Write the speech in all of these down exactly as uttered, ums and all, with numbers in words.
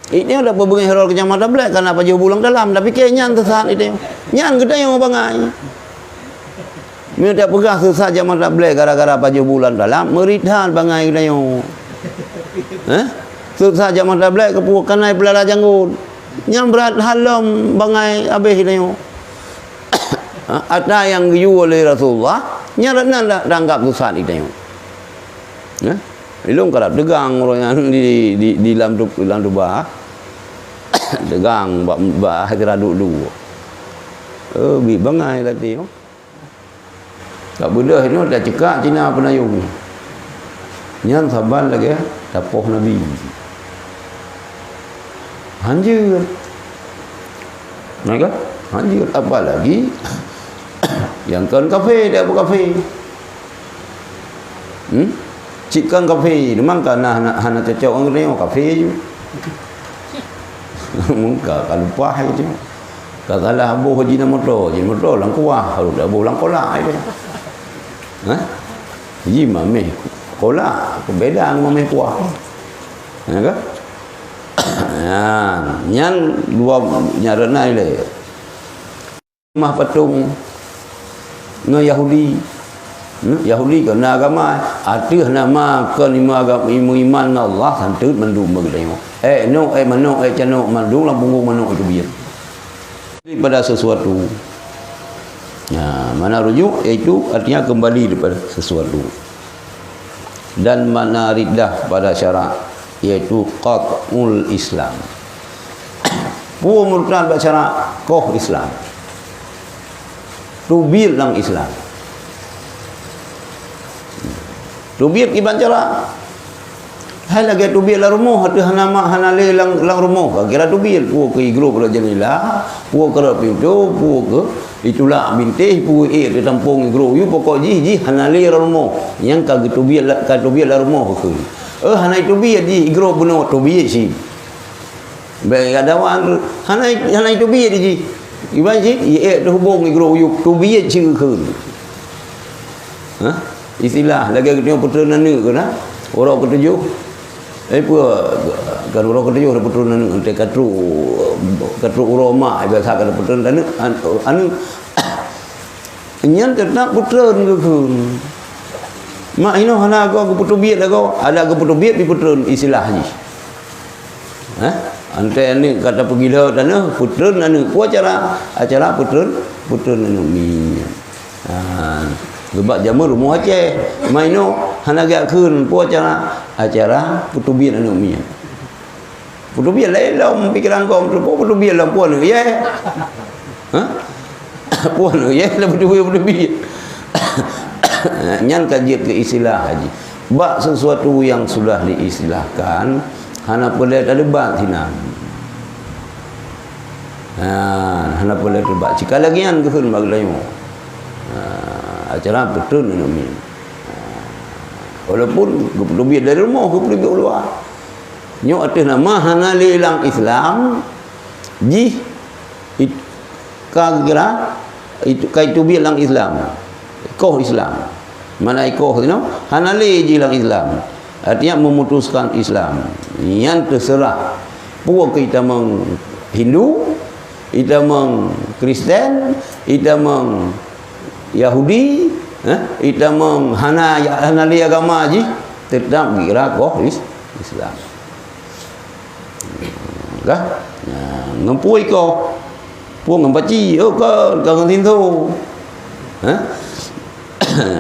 Itu dak peubeungéh rot keu jamah tablet, kana pajoh bulan dalam, tapi keu nyan sesat itu. Nyan geutanyoe bangai. Meunyoe tapeugah sesat jamah tablet gara-gara pajoh bulan dalam, meurit that bangai geutanyoe. Hah? Sesat jamah tablet keupeue kanai peulala janggot. Nyang brat halom bangai habéh geutanyoe. Ha, ata nyang geuyue lé Rasulullah, nyan dak na dak tanggap sesat geutanyoe. Hah? Ilong karab teugang uroe nyan di, di, di lam tu, lam tuba. Teugang bak, bak akhirat duek-duek. Eh, bi bangai lati, oh. Tak beudôh inoe tacekak Cina peunayong. Nyan saban lagée tapoh Nabi. Hanjeuet. Nah kan? Hanjeuet. Apalagi nyang kon kafé, dak beukafé. Hmm? Cit kon kafé, memang ka na hana, hana cocok ngon geutanyoe, kafé ju. Mungka ka lupah itu. Ka salah boh jina moto, jina moto lam kuah, harus dah boh lam kolak itu. Hah? Ji mameh kolak, beda ngon mameh kuah. Ya kan? Nyan, nyan dua nyan renai le. Mah patong ngon Yahudi. Hmm, Yahudi kon na agama, ateueh nama kon iman agama, iman ngon Allah, santeut mandum bak geutanyoe. Eh, nok, eh, manok, eh, canok, mandum lam punggong manok itu biet. Daripada sesuatu. Ya, mana rujuk, yaitu artinya kembali daripada sesuatu. Dan makna riddah pada syarak, yaitu qat'ul Islam. Peue murtad bak syarak, koh Islam. Teubiet lam Islam. Teubiet kiban cara. Hai lagée teubiet lam rumoh, ateueh hana mak, hana lé lam, lam rumoh. Ka kira teubiet, peue keu igrôp rot jeundela, peue keu rot pintoe, peue keu itulak bintéh, peue ék teutampong igrôp yue, pokok jih, jih hana lé lam rumoh. Nyang ka geuteubiet la-, ka teubiet lam rumoh keu. Eh, hana iteubiet jih, igrôp bunoe teubiet cit. Bék gata wan, hana, hana iteubiet jih. Iban cit, iék teuhubong igrôp yue, teubiet cit keu. Hah? Istilah lagée geutanyoe peutreun aneuk keu na. Uroe keutujôh. Eh, peue, kan uroe keutujôh dah peutreun aneuk, entah ka trok, ka trok uroe mak, biasa ka peutreun aneuk, an-, aneuk. Nyan teutap peutreun geukheun. Mak inoe hana goe geupeuteubiet lagoe, adak geupeuteubiet dipeutreun istilah jih. Hah? Antai aneuk ka tapeugila tanoh, peutreun aneuk. Peue acara? Acara peutreun, peutreun aneuk miet. Ha, geubak jameun rumoh Aceh. Mak inoe hana geujak kheun, peue acara? Acara peuteubiet aneuk miet. Peuteubiet laén lom pikeran gom tu, peuteubiet lom peue aneuk yeh. Hah? Peue aneuk yeh lom peuteubiet, peuteubiet. Nyan ka jeuet keu istilah haji. Bak sesuatu yang sudah diistilahkan, hana peureulée tadebat sinan. Ha, hana peureulée tadebat. Cit ka lagée nyan geukheun bak geutanyoe. Ha, acara peutreun aneuk miet. Ha, walaupun geupeuteubiet dari rumoh, geupeuteubiet u luwa. Nyoe ateueh nama hana lé lam Islam, jih it-, ka kira itu, ka iteubiet lam Islam. Ikoh Islam. Mana ikoh tu, hana lé jih lam Islam. Artinya memutuskan Islam. Nyan teuseurah. Peue keu itamong Hindu, itamong Kristen, itamong Yahudi, eh, itamong hana, hana lé agama jih, teutap geukira koh Is-, Islam. Kah? Nah, ngon peue ikoh? Peue ngon paci? Oh, ka, ka ngon sinso. Eh?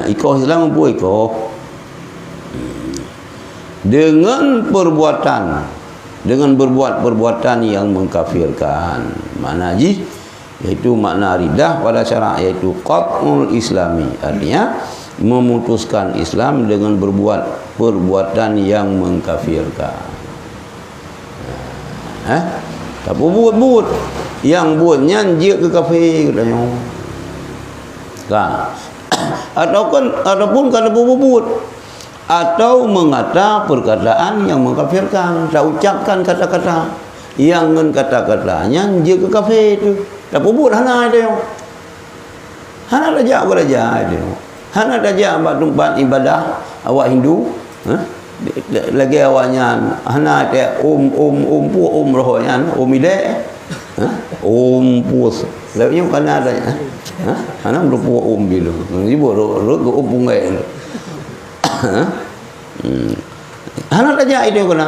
Ikoh Islam ngon peue ikoh? Dengan perbuatan, dengan berbuat perbuatan yang mengkafirkan. Makna jih, yaitu makna riddah pada syarak, yaitu qat'ul islami, artinya memutuskan Islam dengan berbuat perbuatan yang mengkafirkan. Eh? Tapeubuet-buet. Nyang buet nyan jeuet keu kafé geutanyoe. Kan? Ataupun, ataupun ka tapeubuet-buet. Atau mengata perkataan yang mengkafirkan, taucapkan kata-kata yang ngon kata-kata nyan jeuet keu kafé teuh. Tapeubuet hana teuh. Hana tajak bak raja teuh. Hana tajak bak teumpat ibadah awak Hindu, ha? Lagèe awaknyan, hana teuh um, um, um, peue um roh nyan, um idek. Ha? Um pus. Lalu nyoe kana ada. Ha? Hana meureumpok um bilu. Ibu rot, rot um pungai. Ha? Hmm. Hana tajak itu kana.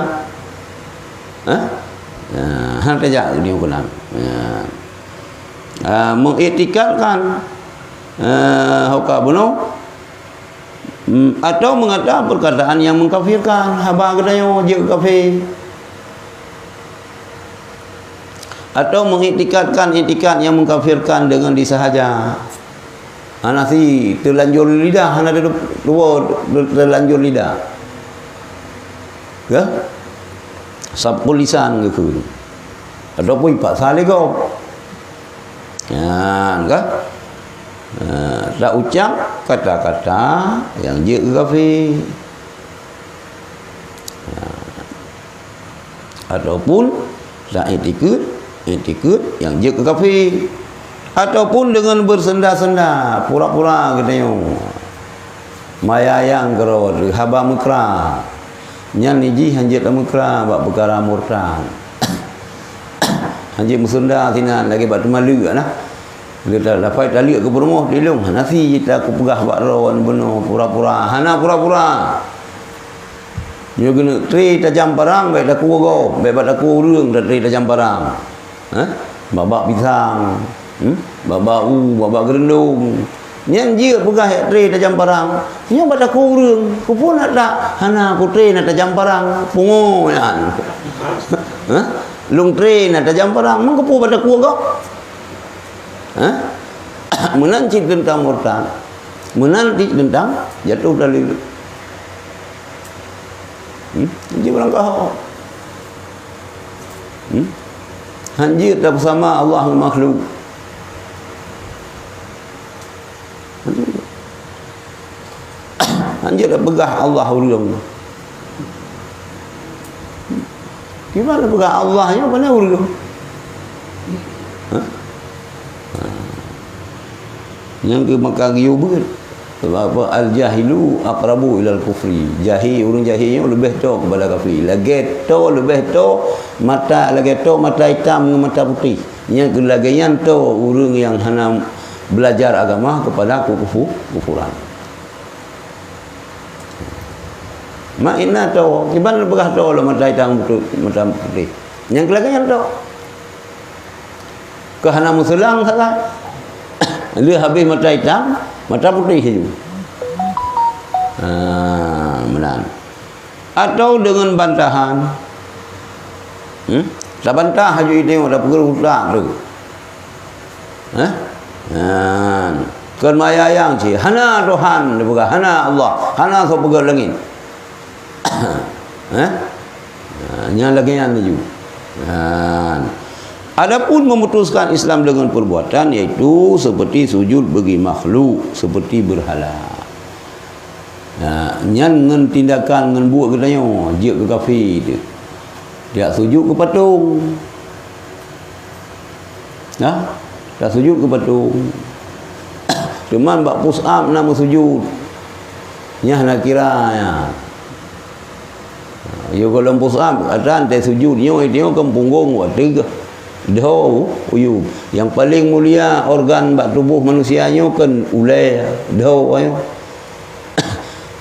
Ha? Ha, hana tajak itu kana. Ha. Ah, mengiktikadkan, eh, hauka bunoe, hmm, atau mengata perkataan yang mengkafirkan, haba geutanyoe jeuet kafé. Atau mengiktikadkan iktikad yang mengkafirkan dengan disahaja. Hana si teulanjur lidah, hana teu-, tuwo teulanjur lidah. Ya? Sampul lisan geukheun. Ataupun ipaksa lé gob. Nyan kan? Ha, taucap kata-kata nyang jeuet keu kafé. Ha. Ataupun taiktikeuet, iktikeuet nyang jeuet keu kafé. Ataupun deungon beusenda-senda, pura-pura geutanyoe mayayang keudroe haba meukra. Nyan jih hanjeuet tameukra bak peukara murtad. Hanjeuet meusenda sinan lagèe bak teuma leuek nah. Leuta dapat taleuek keu peurumoh tilông, hana si takupeugah bak droe bunoe pura-pura, hana pura-pura. Nyoe keuneuk tré tajam parang, bèk takue gob, bèk bak takue ureueng tatré tajam parang. Hah? Bak-bak pisang, hmm? Bak-bak u, bak-bak geureuendong. Nyan jeuet peugah tré tajam parang. Nyoe bak takue ureueng, keupeue nak tak? Hana kutré na tajam parang, pungo nyan. Hah? Lôn tré na tajam parang, meukeupue bak takue gob. Hah? Meunan cit teuntang murtad. Meunan cit teuntang jatuh dari. Hmm? Jadi barangkaho. Hmm? Hanjeuet tapeusama Allah ngon makhluk. Hanjeuet tapeugah Allah ureueng. Kiban peugah Allah nyoe pane ureueng. Hah? Nyang keu maka geuyue beuet. Sebab apa? Al-jahilu aqrabu ilal kufri. Jahé, ureueng jahé nyoe leubeh toe keupada kafé. Lagèe toe leubeh toe mata, lagèe toe mata itam ngon mata putéh. Nyang keu lagèe nyan toe ureueng nyang hana beulajar agama keupada keukufu-, kufuran. Mak ina toe, kiban peugah toe lom mata itam beutôi, mata putéh. Nyang keu lagèe nyan toe. Keu hana meuseulang sagai. Lheueh habéh mata itam, mata putéh laju. Ha, meunan. Atau deungon bantahan. Hmm? Tabantah laju idéh, tapeugah utak tu. Hah? Nyan. Kon mayayang cit. Hana Tuhan, dipeugah. Hana Allah. Hana soe peugöt langét. Hah? Nah, nyan lagèe nyan laju. Nyan. Adapun memutuskan Islam dengan perbuatan, yaitu seperti sujud bagi makhluk, seperti berhala. Nah, nyan ngon tindakan, ngon buet geutanyoe, jeuet keu kafé teuh. Jak sujud keu patong. Nah, tasujud keu patong. Teuma bak push up na meusujud. Nyan hana kira nyan. Yôh gohlom push up, ata teu sujud nyoe, nyoe kan punggong watèe dho uyueb. Nyang paleng mulia organ bak tuboh manusia nyoe kan ulèe, dho nyoe.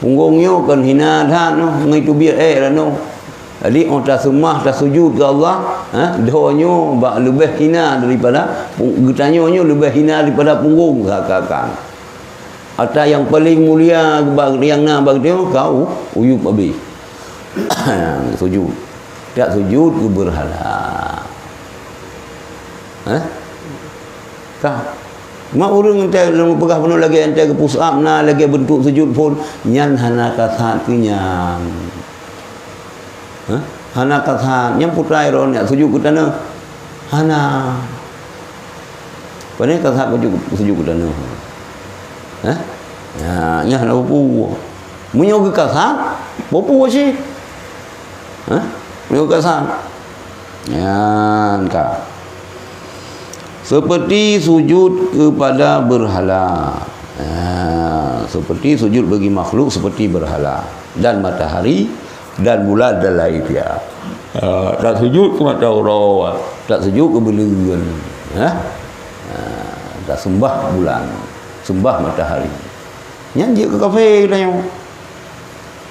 Punggong nyoe kan hina that noh, ngon teubiet èk lah noh. Jadi, oh taseumah, tasujud keu Allah, ha, dho nyoe bak leubeh hina daripada pu-, geutanyoe nyoe leubeh hina daripada punggong seakan-akan. Ata nyang paleng mulia bak nyang na bak geutanyoe ka u-, uyueb abéh. Sujud. Tak sujud keu beurhala. Hah? Ka. Mak ureueng enteuk lôn peugah bunoe lagèe enteuk geu-push up na lagèe beuntuk sujud phôn, nyan hana kasat keu nyan. Hah? Hana kasat. Nyan putai droeneuh sujud keu tanoh. Hana. Pane kasat sujud, sujud keu tanoh. Hah? Ya, nyan hana peue-peue. Meunyoe geukasat, peue-peue cit. Hah? Meunyoe geukasat. Nyan ka. Seperti sujud kepada berhala. Ha, seperti sujud bagi makhluk seperti berhala dan matahari, dan bulan dan lain dia. Ah, tak sujud ke mata uroe, tak sujud ke buleuen, ha? Ah, tak sembah bulan, sembah matahari. Nyan jeuet keu kafé geutanyoe.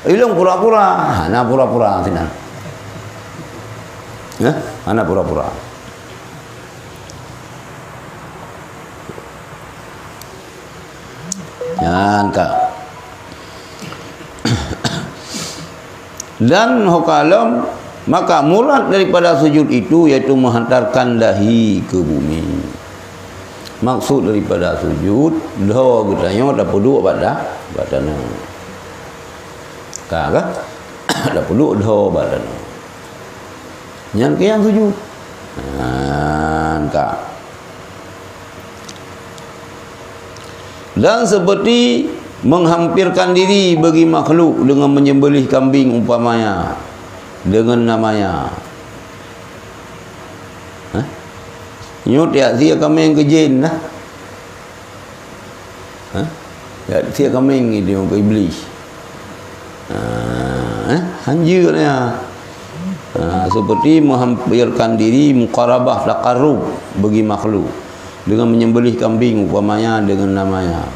Ilong pura-pura, hana pura-pura sinan. Ha? Hana pura-pura. Nyan ka. Dan ho kalom, maka murad daripada sujud itu yaitu menghantarkan dahi ke bumi. Maksud daripada sujud, dhoe geutanyoe tapeuduek bak da-, bak tanoh. Ka, ka? Tapeuduek dhoe bak tanoh. Nyan keuh nyang sujud. Nyan ka. Dan seperti menghampirkan diri bagi makhluk dengan menyembelih kambing umpamanya, dengan namanya. Hah? Nyoe tiak sie kaméng keu jén dah. Hah? Tiak sie kaméng itu keu Iblis. Ah, eh, hanjeuet ya. Ah, seperti menghampirkan diri muqarabah, taqarrub bagi makhluk dengan menyembelih kambing umpamanya dengan namanya.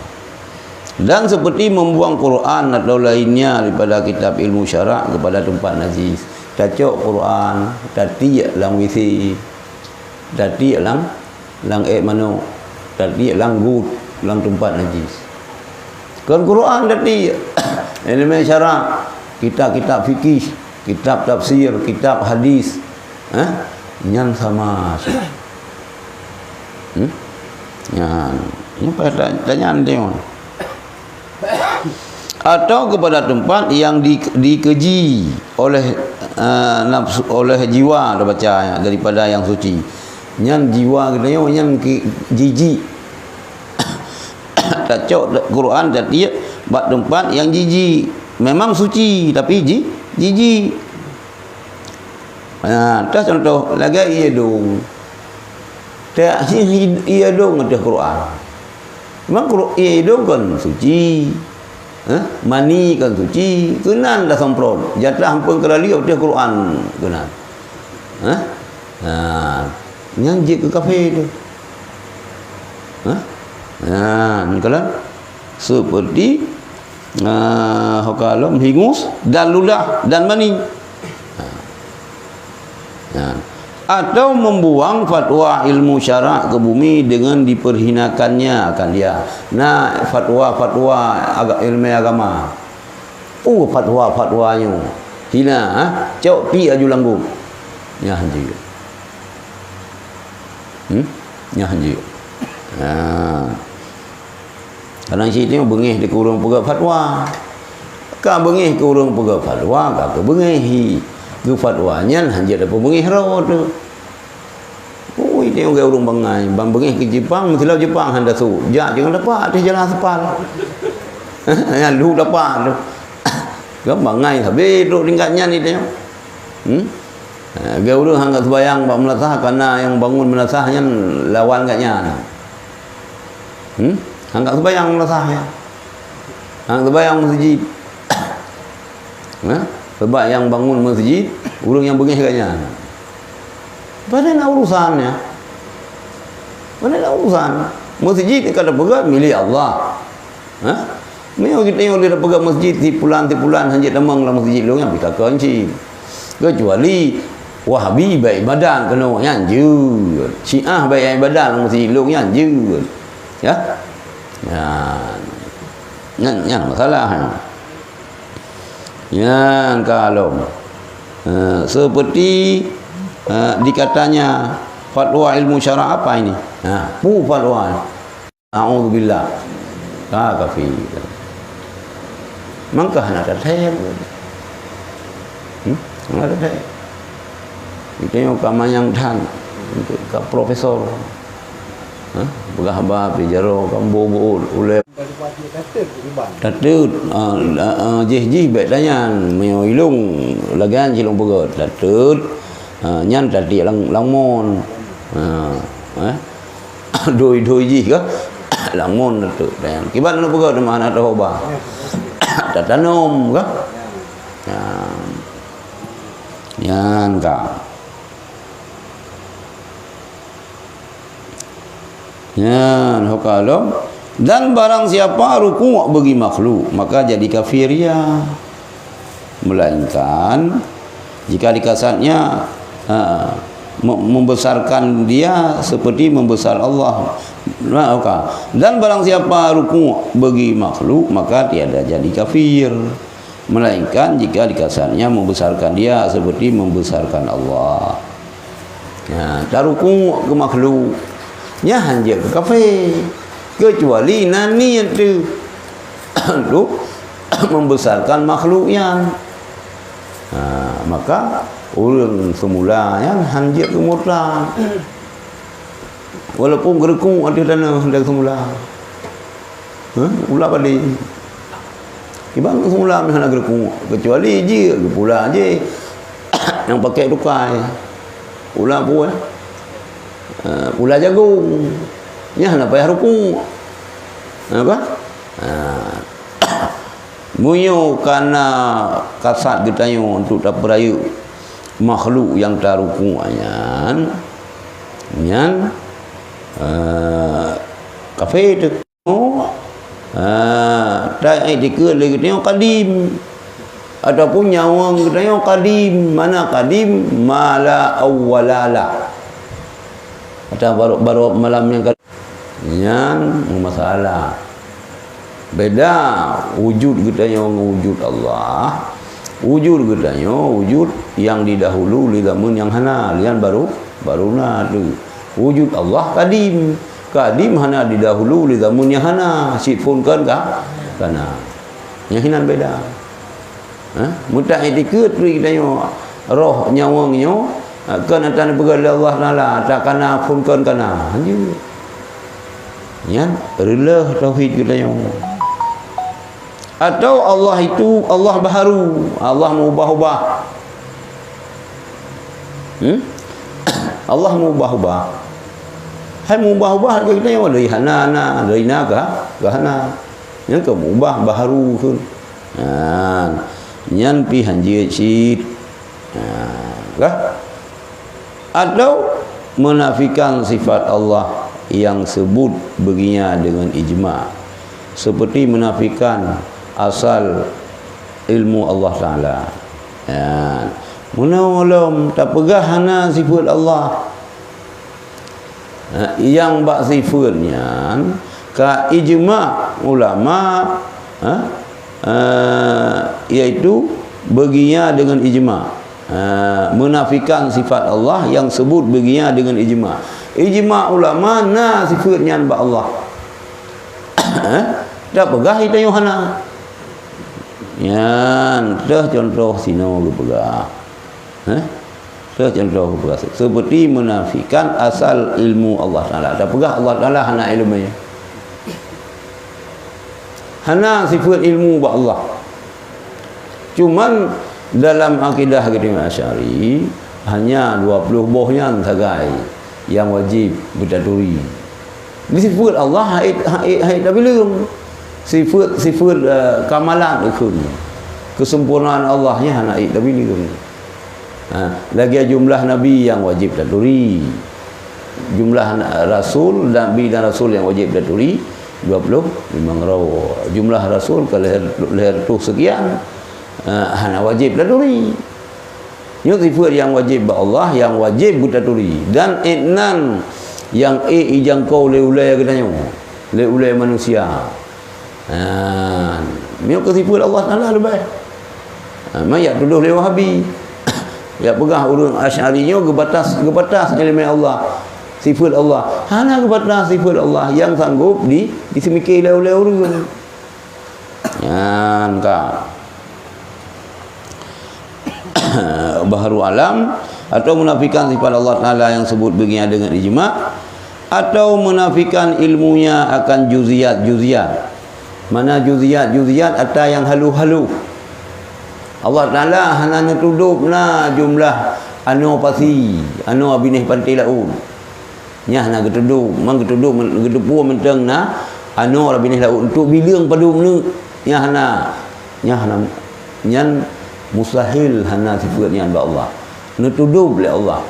Dan seperti membuang Quran atau lainnya daripada kitab ilmu syarak kepada tempat najis. Tacok Quran, tatiek lam W C, tatiek lam, lam ék manok, tatiek lam got, lam tempat najis. Kon Quran tatiek, ilmu syarak, kitab-kitab fikih, kitab tafsir, kitab hadis, eh? Nyan sama. Hmm? Nyan. Ini pada tanya nanti, man. Atau kepada tempat yang di-, dikeji oleh, eh, nafsu, oleh jiwa, dah baca ya, daripada yang suci. Nyan jiwa kita nyoe, nyan ki-, jijik. Tacok Quran tatiek bak tempat yang jijik. Memang suci, tapi ji-, jijik. Ha, teuh contoh, lagée ié dong. Teuh ié dong ateueh Quran. Memang Qur-, ié dong kon suci. Ha? Mani kon suci. Keunan tasemprot. Jatah ampeuen keurali ateueh Quran keunan. Ha? Ha. Nyan jeuet keu kafé tu. Ha? Ha, nyan kalon. Seperti, ah, ho kalom, hingus dan ludah dan mani. Ha. Ha. Atau membuang fatwa ilmu syarak ke bumi dengan diperhinakannya akan dia. Nah, fatwa-fatwa aga-, ilmu agama. Oh, fatwa-fatwa nyoe. Hina, ha? Cok pi aju langgong. Nyan jeuet. Hmm? Nyan jeuet. Ha. Kadang cit nyoe beungéh di ureuëng peugah fatwa. Ka beungéh keu ureuëng peugah fatwa, ka keu beungéh hi. Keu fatwa nyan hanjeuet tapeubungéh droe teuh. Ui, tengok gaya ureuëng bangai, ban beungéh keu Jepang, meusilau Jepang han tasôk. Jak jangan dapat ateueh jalan aspal. Nyan lu dapat tu. Kan bangai sabe trok tingkat nyan ni tengok. Hmm? Ha, gaya ureuëng han ka seubayang bak meulasah, karena nyang bangun meulasah nyan lawan gobnyan. Hmm? Han ka seubayang meulasah nyan. Han ka seubayang meuseujid. Ha? Sebab nyang bangun meuseujid, ureuëng nyang beungéh gobnyan. Padahai na urusan nyan. Padahai na urusan. Meuseujid ka tapeugah milék Allah. Ha? Meunyoe geutanyoe lé tapeugah meuseujid si pulan, si pulan hanjeuet tamong lam meuseujid lôn nyan, pih ka keuncit. Keucuali Wahabi bèk ibadat keunoe nyan jeuet. Syiah bèk ibadat lam meuseujid lôn nyan jeuet. Ya? Nyan. Nyan, nyan masalah nyan. Nyan ka lom. Ha, seperti, ha, dikatanya fatwa ilmu syarak apa ini? Ha, peue fatwa? A'udzubillah. Ka kafé. Mangka hana tathèe. Hmm? Hana tathèe. Geutanyoe ka manyang that. Ka profesor. Ha? Peugah haba pih jaroe ka meubuet-buet ulèe. Tateut, ah, ah, ah, jih-jih bèk tanyan. Meunyoe ilông lagèe nyan cit lôn peugah. Tateut, ah, nyan tatiek lang-, langmon. Ah, eh? Dôi-dôi jih kah? Langmon teuk. Dan kiban na peugah teuma hana teuhoba. Tatanom kah? Ya. Nyan ka. Nyan, ho ka lom. Dan barang siapa rukuk bagi makhluk, maka jadi kafir ia. Melainkan, jika dikasatnya, ha, me-, membesarkan dia seperti membesar Allah. Nah, ho ka. Dan barang siapa rukuk bagi makhluk, maka tiada jadi kafir. Melainkan jika dikasatnya membesarkan dia seperti membesarkan Allah. Nah, tarukuk keu makhluk, nyan hanjeuet keu kafé, kecuali na niet teuh untuk membesarkan makhluk nyan. Nah, maka ureuëng seumula nyan hanjeuet keu murtad. Walaupun geurukuk ateueh tanoh dari seumula. Hah? Ulah padé. Kiban seumula meuhana geurukuk, kecuali jih geupula jih. Nyang pakai tukai. Pula peue? Ah, pula jagong. Nyan hana payah rukuk. Apa? Ah. Meunyoe kana kasat geutanyoe untuk tapeurayeuk makhluk nyang tarukuk nyan, nyan, eh, kafé teuh. Oh, ha, ta-, eh, dikeue lé geutanyoe kadim. Ataupun nyawöng geutanyoe kadim. Mana kadim? Ma la awwala lah. Atau baru, baru malam nyang ka-, nyan masalah. Beda wujud geutanyoe ngon wujud Allah. Wujud geutanyoe wujud nyang didahulu lé zaman nyang hana, lian baru, baru na tu. Wujud Allah kadim. Kadim hana didahulu lé zaman nyang hana, cit phon kon ka, kana. Nyang hinan beda. Ha? Meutak iktikeut turi geutanyoe, roh nyawöng nyoe, ha, kon ata neupeugah lé Allah Taala, ata kana phon kon kana. Hanjeuet. Nyan reuloh tauhid geutanyoe. Atau Allah itu Allah baharu, Allah meubah-ubah. Hmm? Allah meubah-ubah. Hai meubah-ubah lagée geutanyoe, dari hana na, dari na ka, ka hana. Nyan ka meubah baharu kheun. Nah, nyan pih hanjeuet cit. Nah, kah? Atau menafikan sifat Allah yang sebut begina dengan ijma, seperti menafikan asal ilmu Allah Taala. Ya. Meunoe lom tapeugah hana sifat Allah. Ha, nyang bak sifat nyan ka ijma ulama, ha, eh, yaitu begina dengan ijma. Ha, menafikan sifat Allah yang sebut begina dengan ijma. Ijma ulama na sifat nyan bak Allah. Ha? Tapeugah geutanyoe hana. Nyan teuh contoh sinoe geupeugah. Ha? Teuh contoh geupeugah. Seperti menafikan asal ilmu Allah Taala. Tapeugah Allah Taala hana ilmu. Hana sifat ilmu bak Allah. Cuman dalam akidah geutanyoe Asy'ari, hanya dua puluh boh nyan sagai nyang wajéb beutaturi. Di sifat Allah hai, hai, hai tabileung. Sifat-sifat, eh, kamalat ikheun. Kesempurnaan Allah nyan hana hai tabileung. Ha, lagée jumlah nabi nyang wajéb taturi. Jumlah na-, rasul, nabi dan rasul nyang wajéb taturi dua puluh limong droe. Jumlah rasul ka lhée, lhée reutôh seukian, ha, hana wajéb taturi. Nyoe sifat nyang wajéb bak Allah, nyang wajéb beutaturi. Dan ék nan nyang ék ijangkau lé ulée geutanyoe, lé ulée manusia. Ha, nyoe keu sifat Allah Taala leubeh. Ha, ma jak tudoh lé Wahabi. Jak peugah ureuëng Asy'ari nyoe geubatas, geubatas iéleumé Allah, sifat Allah. Hana geubatas sifat Allah nyang sanggop di, diseumiké lé ulée ureuëng. Nyan ka. Bahru alam, atau menafikan sifat Allah Taala yang sebut begini dengan ijma, atau menafikan ilmunya akan juziat-juziat. Mana juziat-juziat? Ata yang halus-halus. Allah Taala hana neutudôp na jumlah anoe pasi, anoe binéh panté laôt. Nyan hana geutudôp, mang geutudôp men-, geuteupeue mantong na anoe binéh laôt untuk bileung padub neuk. Nyan hana. Nyan hana, nyan mustahil hana sifat nyan bak Allah. Neutudôb lé Allah.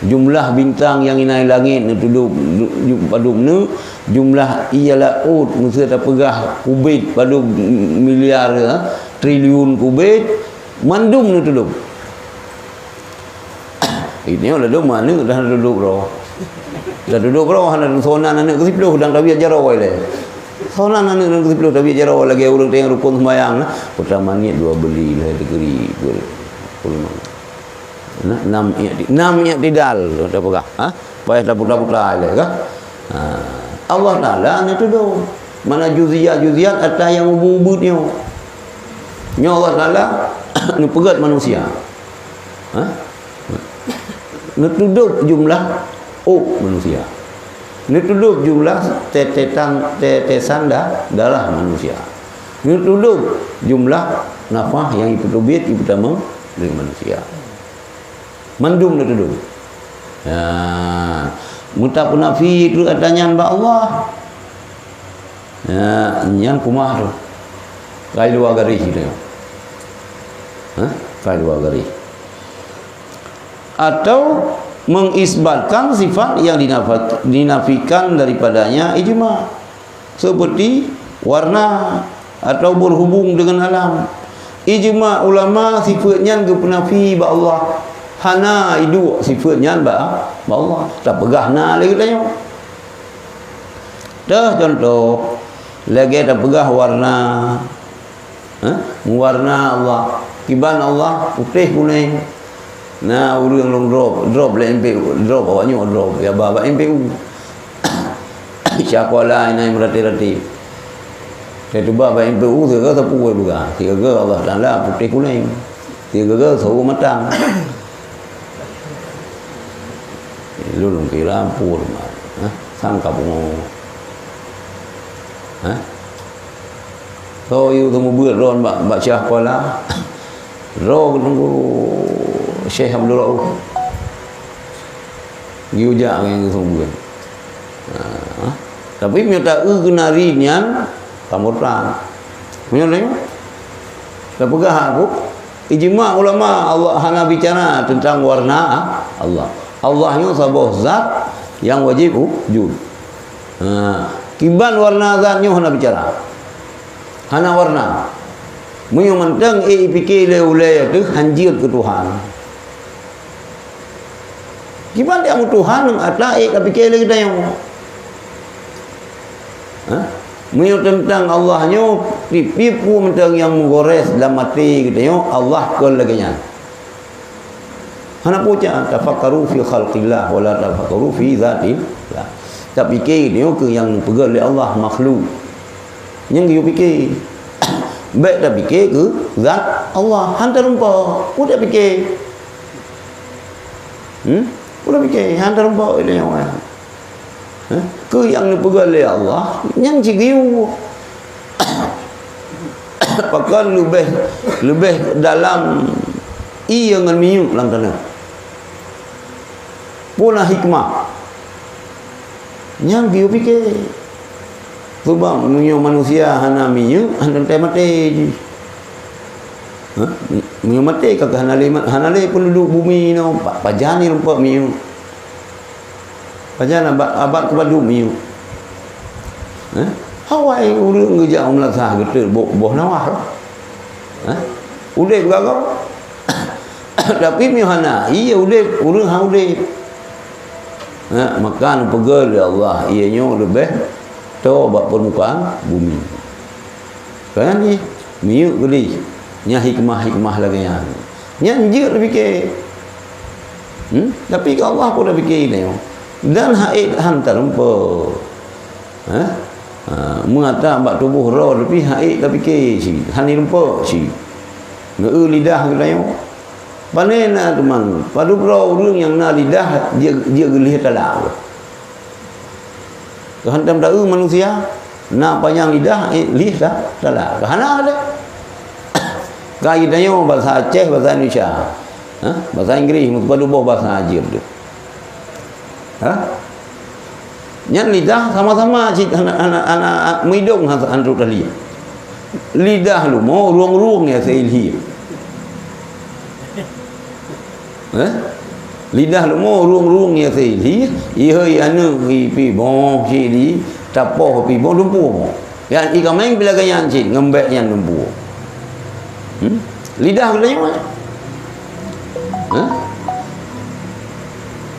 Jumlah bintang nyang inan langét neutudôb, ju-, padub neuk, jumlah ié laôt meusé tapeugah kubit padub miliar, triliun kubit, mandum neutudôb. Ini ladôm aneuk dah neutudôb droe. Dah tudôb droe, hana soe nan aneuk keu siploh dan tabiat jaroe lé. Soe nan aneuk keu siploh tabiat jaroe lagèe ureueng teuh rukon seumayang nah. Peutama niet dua beli lhèe degree, dua puluh lima. Nah, nam i'ti-, nam i'tidal, tapeugah, ha? Payah taputa-puta ilèe, kan? Ha. Allah Taala neutudôb. Mana juziyat-juziyat ata nyang ubit-ubit nyoe. Nyoe Allah Taala neupeugèt manusia. Ha? Neutudôb jumlah ôk manusia. Neutudôb jumlah tetesan, tetesan da-, darah manusia. Neutudôb jumlah nafah nyang ipeuteubiet, ipeutamong lé manusia. Mandum neutudôb. Ya, meutapeunafi keu ata nyan bak Allah. Ya, nyan kumaha tu? Kai luwa garéh tu. Hah? Kai luwa garéh. Atau mengisbatkan sifat yang dinafa-, dinafikan daripadanya ijma. Seperti warna atau berhubung dengan alam. Ijma ulama sifat nyan geupeunafi bak Allah. Hana iduek sifat nyan bak, bak Allah. Tapeugah na lé geutanyoe. Teuh contoh, lagèe tapeugah warna. Hah? Meuwarna Allah. Kiban Allah putéh kunéng. Na ureueng lôn drop, drop lé M P U, drop awak nyoe drop, ya ba bak M P U. Syakola inan meuraté-raté. Teutuba bak M P U sigoe sapu peugah, sigoe Allah Taala putéh kunéng, sigoe sawo matang. Lôn kira pur mah, ha? Sangka pungo. Ha? Soe yue teumeubeut ron bak, bak Syah Kuala. Droe geutunggu Syekh Abdul Rauf. Geuyue jak ngon geutunggu. Ha. Tapi meunyoe ta-eu keu nari nyan, ka murtad. Meunyoe lé, tapeugah aku, ijma ulama Allah hana bicara tentang warna Allah. Allah nyoe saboh zat nyang wajib wujud. Ha, kiban warna zat nyoe hana bicara. Hana warna. Meunyoe mantong ék ipike lé ulée teuh hanjeuet keu Tuhan. Kiban jak meutuhan ata ék tapike lé geutanyoe. Ha? Meunyoe teuntang Allah nyoe, tiep-tiep peue mantong nyang meugores lam até geutanyoe, Allah kon lagée nyan. Hana pucak, tafakkaru fi khalqillah wa la tafakkaru fi dzatillah. Tapike nyoe keu nyang peugét lé Allah makhluk. Nyang geuyue pike. Bék tapike keu zat Allah. Han tarumpok. Udah pike. Hmm? Udah pike. Han tarumpok ilée nyoe. Hah? Keu nyang neupeugah lé Allah, nyan sigeuyue. Pakon leubeh, leubeh dalam ié ngon minyeuk lam tanoh. Peue na hikmah? Nyan geuyue pike. Sebab meunyoe manusia hana minyeuk, hana teuntée maté jih. Hah? Meunyoe maté ka hana lé, hana lé peunduduek bumi nyoe, pa-, pajan irumpok minyeuk. Pajan abad, abad keubadu minyeuk. Eh? Awai ureueng geujak u meulasah geuteuk boh, boh nawah. Eh? Udeb gagoe. Tapi meunyoe hana, ié udeb, ureueng han udeb. Eh, maka neupeugah lé Allah, ié nyoe leubeh toe bak peurmukaan bumi. Kan jih, minyeuk geudeh. Nyan hikmah-hikmah lagée nyan. Nyan jeuet pike. Hmm? Tapi keu Allah peue tapike nyoe. Dan haiek han tarumpok. Ha? Ha, meungatang bak tuboh droe tapi haiek tapike cit. Han irumpok cit. Neu lidah geutanyoe. Pane na teuma, padub droe ureueng nyang na lidah jeuet, jeuet geulih talak. Keuhantom ta-eu manusia, na panyang lidah, eh, lih ta-, talak. Hana lé. Ka geutanyoe basa Aceh, basa Indonesia. Ha? Basa Inggris, meupadu boh basa jeuet tu. Ha? Nyan lidah sama-sama cit hana, hana, hana, meudong han, han trok talia. Lidah leumo rueng-rueng ya seulhie. Eh? Lidah leumo rueng-rueng ya sili, ihoi aneuk ipi boh sili, tapoh ipi boh dumpu boh. Yan i kameng bila ganyan cit ngembek yan dumpu. Hmm? Lidah geutanyoe. Hah?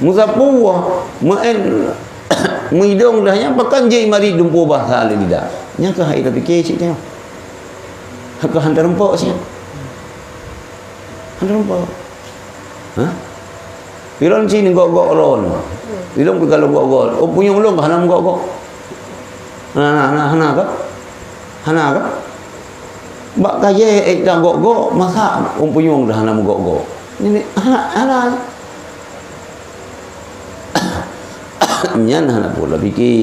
Meusapeue, meu'en, meuidong dah nyan, pakon jih mari dumpu basa lé lidah. Nyan keuh hai tapike cit nyoe. Keuh han tareumpok siat. Han tareumpok. Hah? Ilôn cit gok-gok lôn. Ilôn pih ka lôn gok-gok. Oh, punyueng lôn ka hana meugok-gok. Hana, hana, hana ka? Hana ka? Bak kayée ék ta gok-gok, masa ureuëng punyueng dah hana meugok-gok? Nyan hana, hana. Nyan hana peue tapike.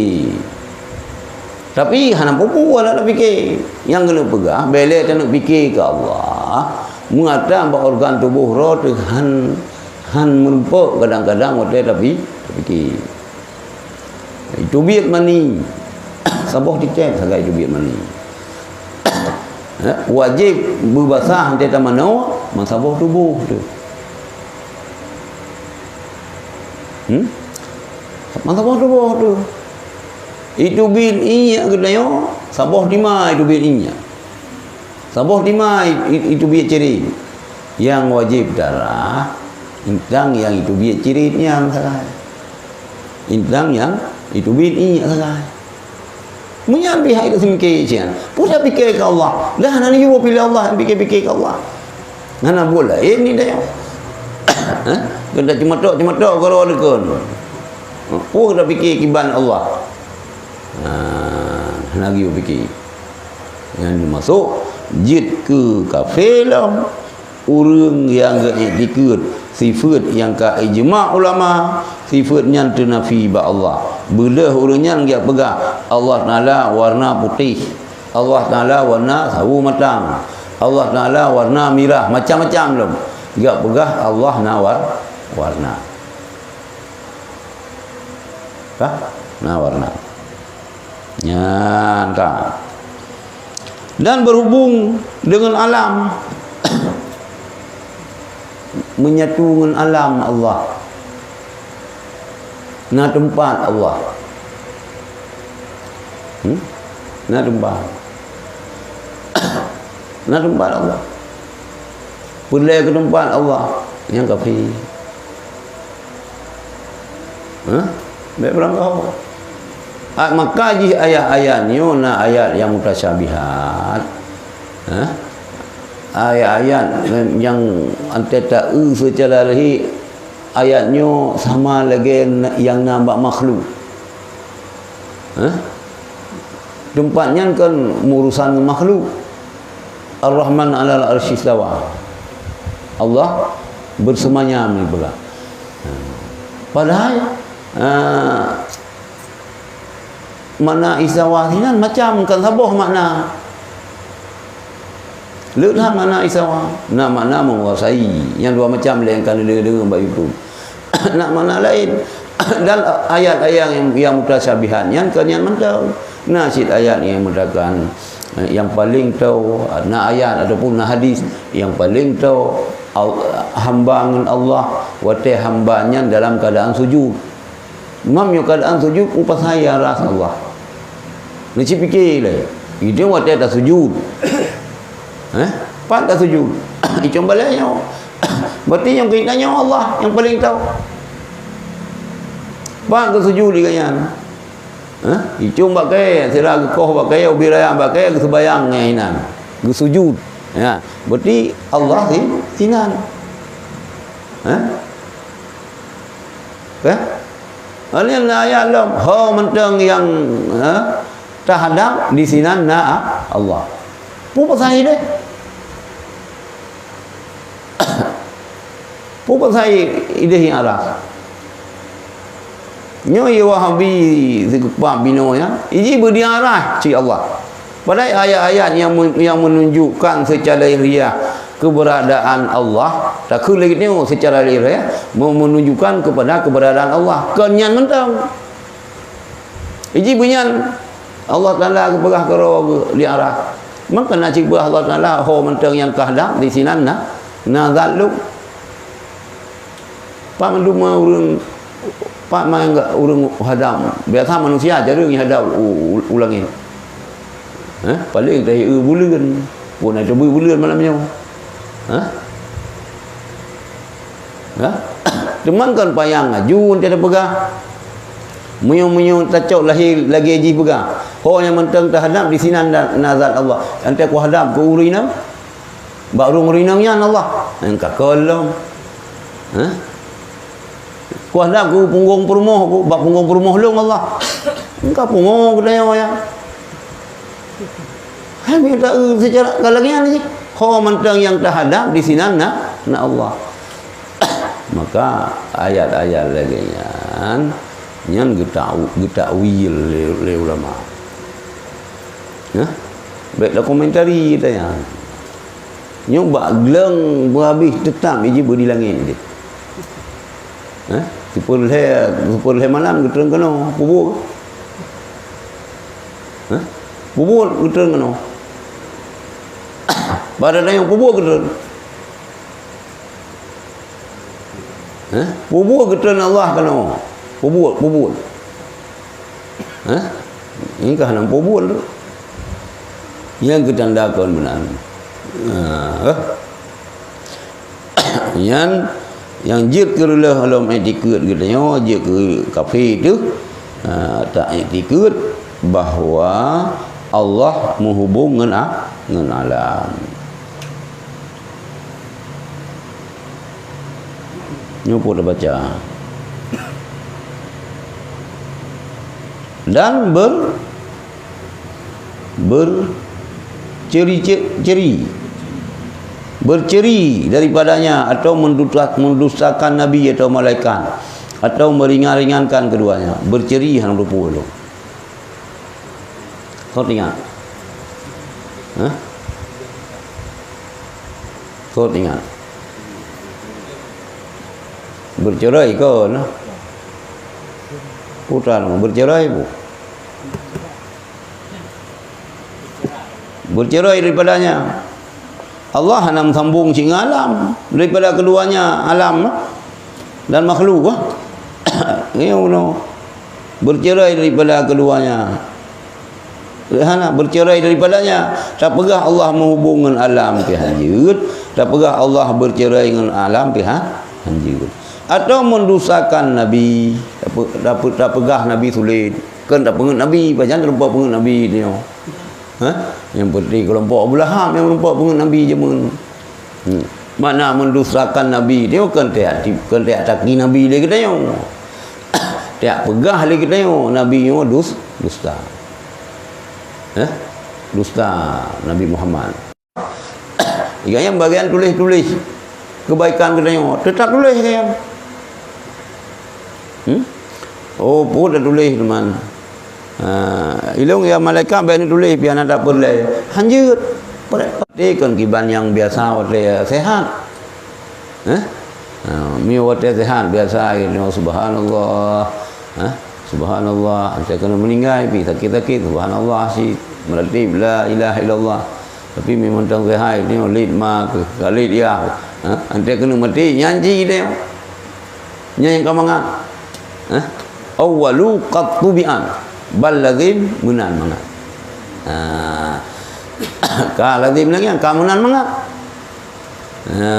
Tapi hana peue-peue hana tapike. Nyang keuneuk peugah, bèk lé taneuk pike keu Allah. Meungat bak organ tuboh droe teuh han, han meurumpok kadang-kadang watée tapi, tapike. Iteubiet mani. Saboh titem sagai iteubiet mani. Eh, wajéb beubasa han teutamanoe meusaboh tuboh teuh. Hmm? Meusaboh tuboh teuh. Iteubiet iék geutanyoe, saboh tima iteubiet iék. Saboh tima i-, i-, iteubiet cirét. Nyang wajéb darah, intang nyang iteubiet cirét nyan sagai. Intang nyang iteubiet iék sagai. Meunyan pih hai teusingke sian. Peue tapike keu Allah? Dah hana neuyue piléh Allah, pike-pike keu Allah. Hana buet laén ni dayah. Hah? Keu ta ceumatok-ceumatok keudroe deukon. Peue tapike kiban Allah? Ha, hana geuyue pike. Nyan masôk jeuet keu kafé lom. Ureuëng nyang geuiktikeuet sifeuet nyang ka ijma ulama, sifeuet nyan teunafi bak Allah. Beudôh ureuëng nyan geujak peugah, Allah Taala warna putéh, Allah Taala warna sawo matang, Allah Taala warna mirah, macam-macam lom. Geujak peugah Allah na war-, warna. Ka? Na warna. Nyan ka. Dan berhubung dengan alam. Menyatu dengan alam Allah. Na teumpat Allah. Hmm? Na teumpat. Na teumpat Allah. Peulée keu teumpat Allah nyang kafé. Hah? Bék beurangkaho. Ah, maka jih ayat-ayat nyoe na ayat nyang mutasyabihat. Hah? Ayat-ayat nyang antée ta-eu seucara lahé, ayat nyoe sama lagée nyang na bak makhluk. Hah? Teumpat nyan kan meurusan ngon makhluk. Ar-Rahman 'alal 'arsy istawa. Allah bersemayam di peugah. Padahai, ah, makna istawa sinan macam, kan saboh makna. Le that makna istawa, na makna menguasai. Nyang dua macam lé nyang ka neudeungoe bak YouTube. Na makna laén. Dan ayat-ayat nyang, nyang mutasyabihat nyan kon nyan mantong. Na cit ayat nyang meutakan, eh, nyang paleng toe, na ayat ataupun na hadis nyang paleng toe, al-, hamba ngon Allah, watée hamba nyan dalam keuadaan sujud. Imam nyoe keuadaan sujud, peupasai aras Allah. Neuci pike lé, idong watée tasujud. Eh? Pat tasujud. Icong balée nyoe. Berarti nyang keuitan nyoe Allah nyang paleng toe. Pat geusujud lé gobnyan. Eh? Icong bak kayée, sira geukoh bak kayée, ubit raya bak kayée, geuseubayang ngon inan. Geusujud. Ya, berarti Allah si, sinan. Eh? Ka? Nyan na ayat lom, ho mantong nyang, ha, tahadap di sinan na Allah. Peue pasai deh? Peue pasai ideh nyang aras? Nyoe ye Wahabi sikeupab binoe nyan, iji beudiarah cit Allah. Padahai ayat-ayat nyang men-, nyang menunjukkan secara lahiriah keberadaan Allah, takheun lagée nyoe secara lahiriah me-, menunjukkan kepada keberadaan Allah. Kon nyan mantong. Iji beunyan Allah Taala geupeugah keudroe geuh di arah. Maka na cit beuh Allah Taala ho mantong nyang ka hadap di sinan na, na zat lom. Pat mandum ureuëng, pat mangat ureuëng hadab. Biasa manusia jarang hadab u, u, u langét. Eh, paléng tahi eu buleuen. Pun ada bui buleuen malam nyoe. Hah? Hah? Teuma kan payah laju teupeugah. Meunyoe-meunyoe tacok lahé lagée jih peugah, ho nyang mantong teuhadab di sinan na, na zat Allah. Nyang teuhadab keu ureuëng inong, bak ureuëng inong nyan Allah. Nyang ka keu lom. Hah? Kuasa ku punggong peurumoh ku, bak punggong peurumoh lôn Allah. Engka pungo geutanyoe ya. Hai minta eu secara kalagian sih. Ho mantong nyang teuhadab di sinan na, na Allah. Maka ayat-ayat lagée nyan, nyan geutau-, geutakwil lé, lé ulama. Nah, baik dokumentari kita ya. Nyoe bak gleng beuhabéh teutap iji beu di langét deh. Hah? Sipeulhée, sipeulhée malam geutreun keunoe, peubuet. Hah? Peubuet geutreun keunoe. Pada tanyong peubuet geutreun. Hah? Peubuet geutreun Allah keunoe. Peubuet, peubuet. Hah? Ini kah nampu buet tu. Nyang geutandakan meunan. Ah, eh. Nyan nyang jeuet keu reuloh lom iktikeuet geutanyoe, jeuet keu kafé tu, ah, tak iktikeuet bahwa Allah meuhubong ngon a-, ngon alam. Nyoe pun tabaca. Dan ber-, berceri-, ce-, ceri. Berceri daripadanya atau mendusta-, mendustakan nabi atau malaikat atau meringan-ringankan keduanya. Berceri hana teupeu lom. Kau ingat? Hah? Kau ingat? Bercerai kau nah. Putra nama bercerai bu. Bercerai daripadanya. Allah hana meusambong cit ngon alam daripada keduanya alam dan makhluk, ah. Nyoe bunoe bercerai daripada keduanya. Hana bercerai daripadanya. Tapeugah Allah meuhubong ngon alam pih hanjeuet, tapeugah Allah bercerai ngon alam pih ha-, hanjeuet. Atau mendustakan Nabi, tape-, tape-, tapeugah Nabi sulet. Kan tapeungeut Nabi, pajan tapeungeut Nabi nyoe. Ha? Nyang peunteng keulompok Abu Lahab nyang meureumpok peungeut Nabi jameun. Hmm. Makna mendustakan Nabi nyoe kon teuhati, kon teuhati Nabi lé geutanyoe. Teuhati peugah lé geutanyoe Nabi nyoe dus-, dusta. Eh? Dusta Nabi Muhammad. Gobnyan bagian tuléh-tuléh keubaikan geutanyoe, teutap tuléh gobnyan. Hmm? Oh, peue tatuléh teuma. Ha, ilong ya malaikat bèk neutuléh pian ada peureulèe. Hanjeuet. Peureulèe kon kiban nyang biasa watèe seuhat. Eh? Ha, meunyoe watèe seuhat biasa geutanyoe subhanallah. Ha? Subhanallah, antai keuneuk meuninggai pih sakét-sakét subhanallah cit. Meuratéb la ilaha illallah. Tapi meunyoe mantong seuhat nyoe lét ma keuh, ka lét ya. Ha? Antai keuneuk maté nyan cit geutanyoe. Nyan nyang ka mangat. Hah? Awwalu qattu bi'an. Bal lazim meunan mangat. Ha. Ka lazim lagèe nyan, ka meunan mangat. Ha,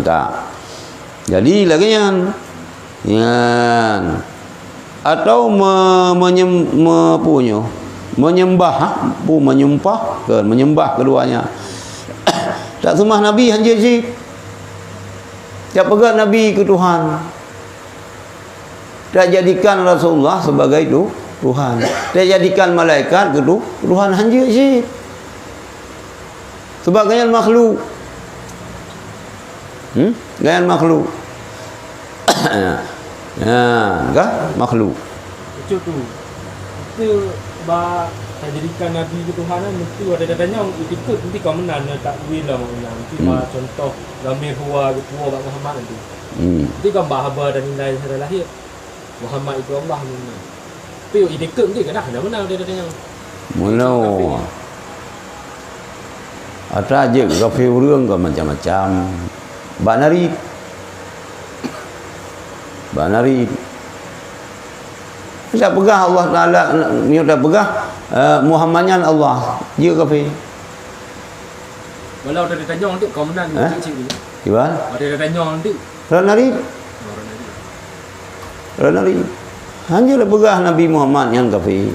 tak. Jadi lagèe nyan. Nyan. Atau me-, menyem-, me-, apa nyoe? Menyembah, ha? Apa menyembah? Kan, menyembah keduanya. Tak seumah Nabi hanjeuet cit. Tapeugah Nabi keu Tuhan. Tajadikan Rasulullah sebagai tu-, Tuhan. Tajadikan malaikat keu tu-, Tuhan hanjeuet cit. Sebab gobnyan makhluk. Hmm? Gobnyan makhluk. Ya, kan? Makhluk. Betul tu. Itu ba tajadikan Nabi keu Tuhan kan, mesti ada kata nyang ikut nanti kau menang takwil lah maknanya. Nanti Hmm. ba contoh Ramé hua geupuwoe bak Muhammad nyan. Hmm. Di gambar haba dan nilai secara lahir. Muhammad itu Allah nyan. Tapi iktikeuet nyan kadang hana beuna dia katanya. Meunoe. Atra jeuet kafé ureueng ka macam-macam. Bak nari. Bak Narit. Tapeugah Allah Taala, nyoe tapeugah, eh, Muhammad nyan Allah, jeuet kafé. Walau ada ditanyong tu, kau menang Eh? Cik ni. Kiban? Ada ditanyong tu. Ran Narit. Orang Narit. Ran Narit. Hanya tapeugah Nabi Muhammad nyan kafé.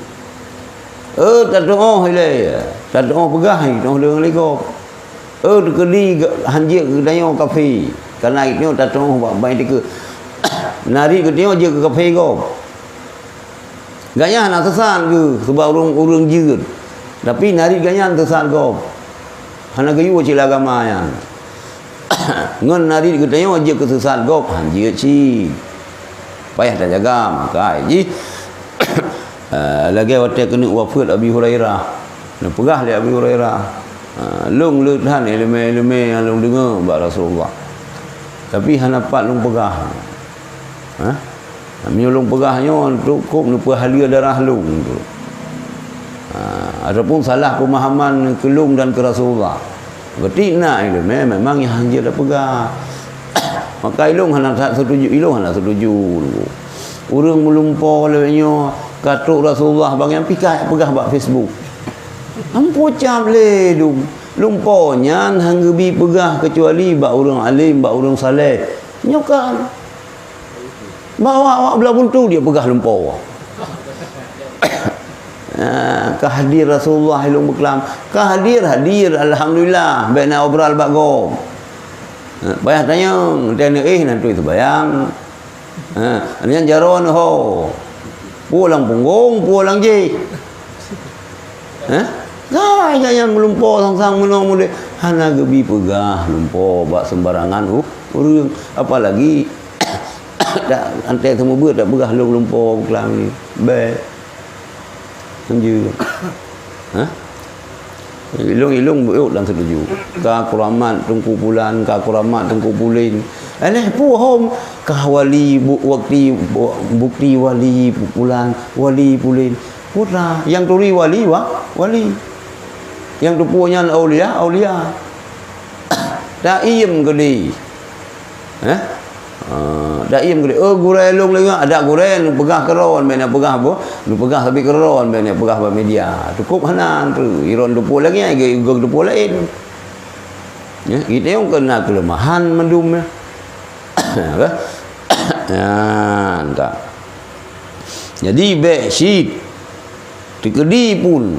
Eh, tatuoh ilée, tatuoh peugah, tatuoh deungon lé gob. Eh, teukeudi ge-, hanjeuet geutanyoe kafé, kana geutanyoe tatuoh bak bai teuke. Narit geutanyoe jeuet keu kafé gob. Gobnyan hana sesat geuh, sebab ureuëng-ureuëng jeuet. Tapi narit gobnyan sesat gob. Hana geuyue cit lé agama nyan. Ngon narit geutanyoe jeuet keu sesat gob, hanjeuet cit. Payah tajaga, maka jih, eh, lagée watée keuneuk wafeuet Abi Hurairah. Neupeugah lé Abi Hurairah, "Ah, lôn le that iéleumé-iéleumé nyang lôn deungoe bak Rasulullah. Tapi hana pat lôn peugah." Hah? Meunyoe lôn peugah nyoe, untuk kop neupeuhaleue darah lôn tu. Ha, ataupun salah pemahaman keu lôn dan keu Rasulullah. Berarti na iéleumé memang nyang hanjeuet tapeugah. Maka ilôn hana that setuju, ilôn hana setuju. Ureuëng meulumpo lagée nyoe, ka trok Rasulullah bang nyang pika peugah bak Facebook. Ampo cap lé dum. Lumpo nyan han geubi peugah keucuali bak ureuëng alim, bak ureuëng saleh. Nyoe kan. Bak awak-awak blah buntu dia peugah lumpo. Ah, ka hadir Rasulullah ilong beuklam. Ka hadir, hadir. Alhamdulillah. Bék na obral bak gob. Ah, payah tanyong, teuh eh, nanti sembahyang. Ha, nyan jaroe neuho. Peue lam punggong, peue lam jih. Ha? Ka nyan, nyan meulumpo sang-sang meunoe mudeh. Hana geubi peugah lumpo bak sembarangan u-, ureuëng. Apalagi tak antai seumeubeuet tak peugah lôn lumpo buklam ni. Bék. Anjeue. Ha? Ilong-ilong buet dan setuju. Ka kuramat Teungku Pulan, ka kuramat Teungku Pulin. Alah, puhom ka wali bu-, wakti bu-, bukti wali Pulan, wali Pulin. Putra, yang turi wali, wa-, wali. Yang tupue nyan aulia, aulia. Taiem gede. Eh? Ah, daim gede. Oh, gurée lôn lagée, ada gurée neupeugah keudroe, bék neupeugah boh, neupeugah sabe keudroe, bék neupeugah bak media. Cukup hana tu, iron tupue lagée, ge-, ge-, tupue laén. Ya, kita yang kena kelemahan mandum ya. Apa? Ya, entah. Jadi, bék cit. Teukeudi pun,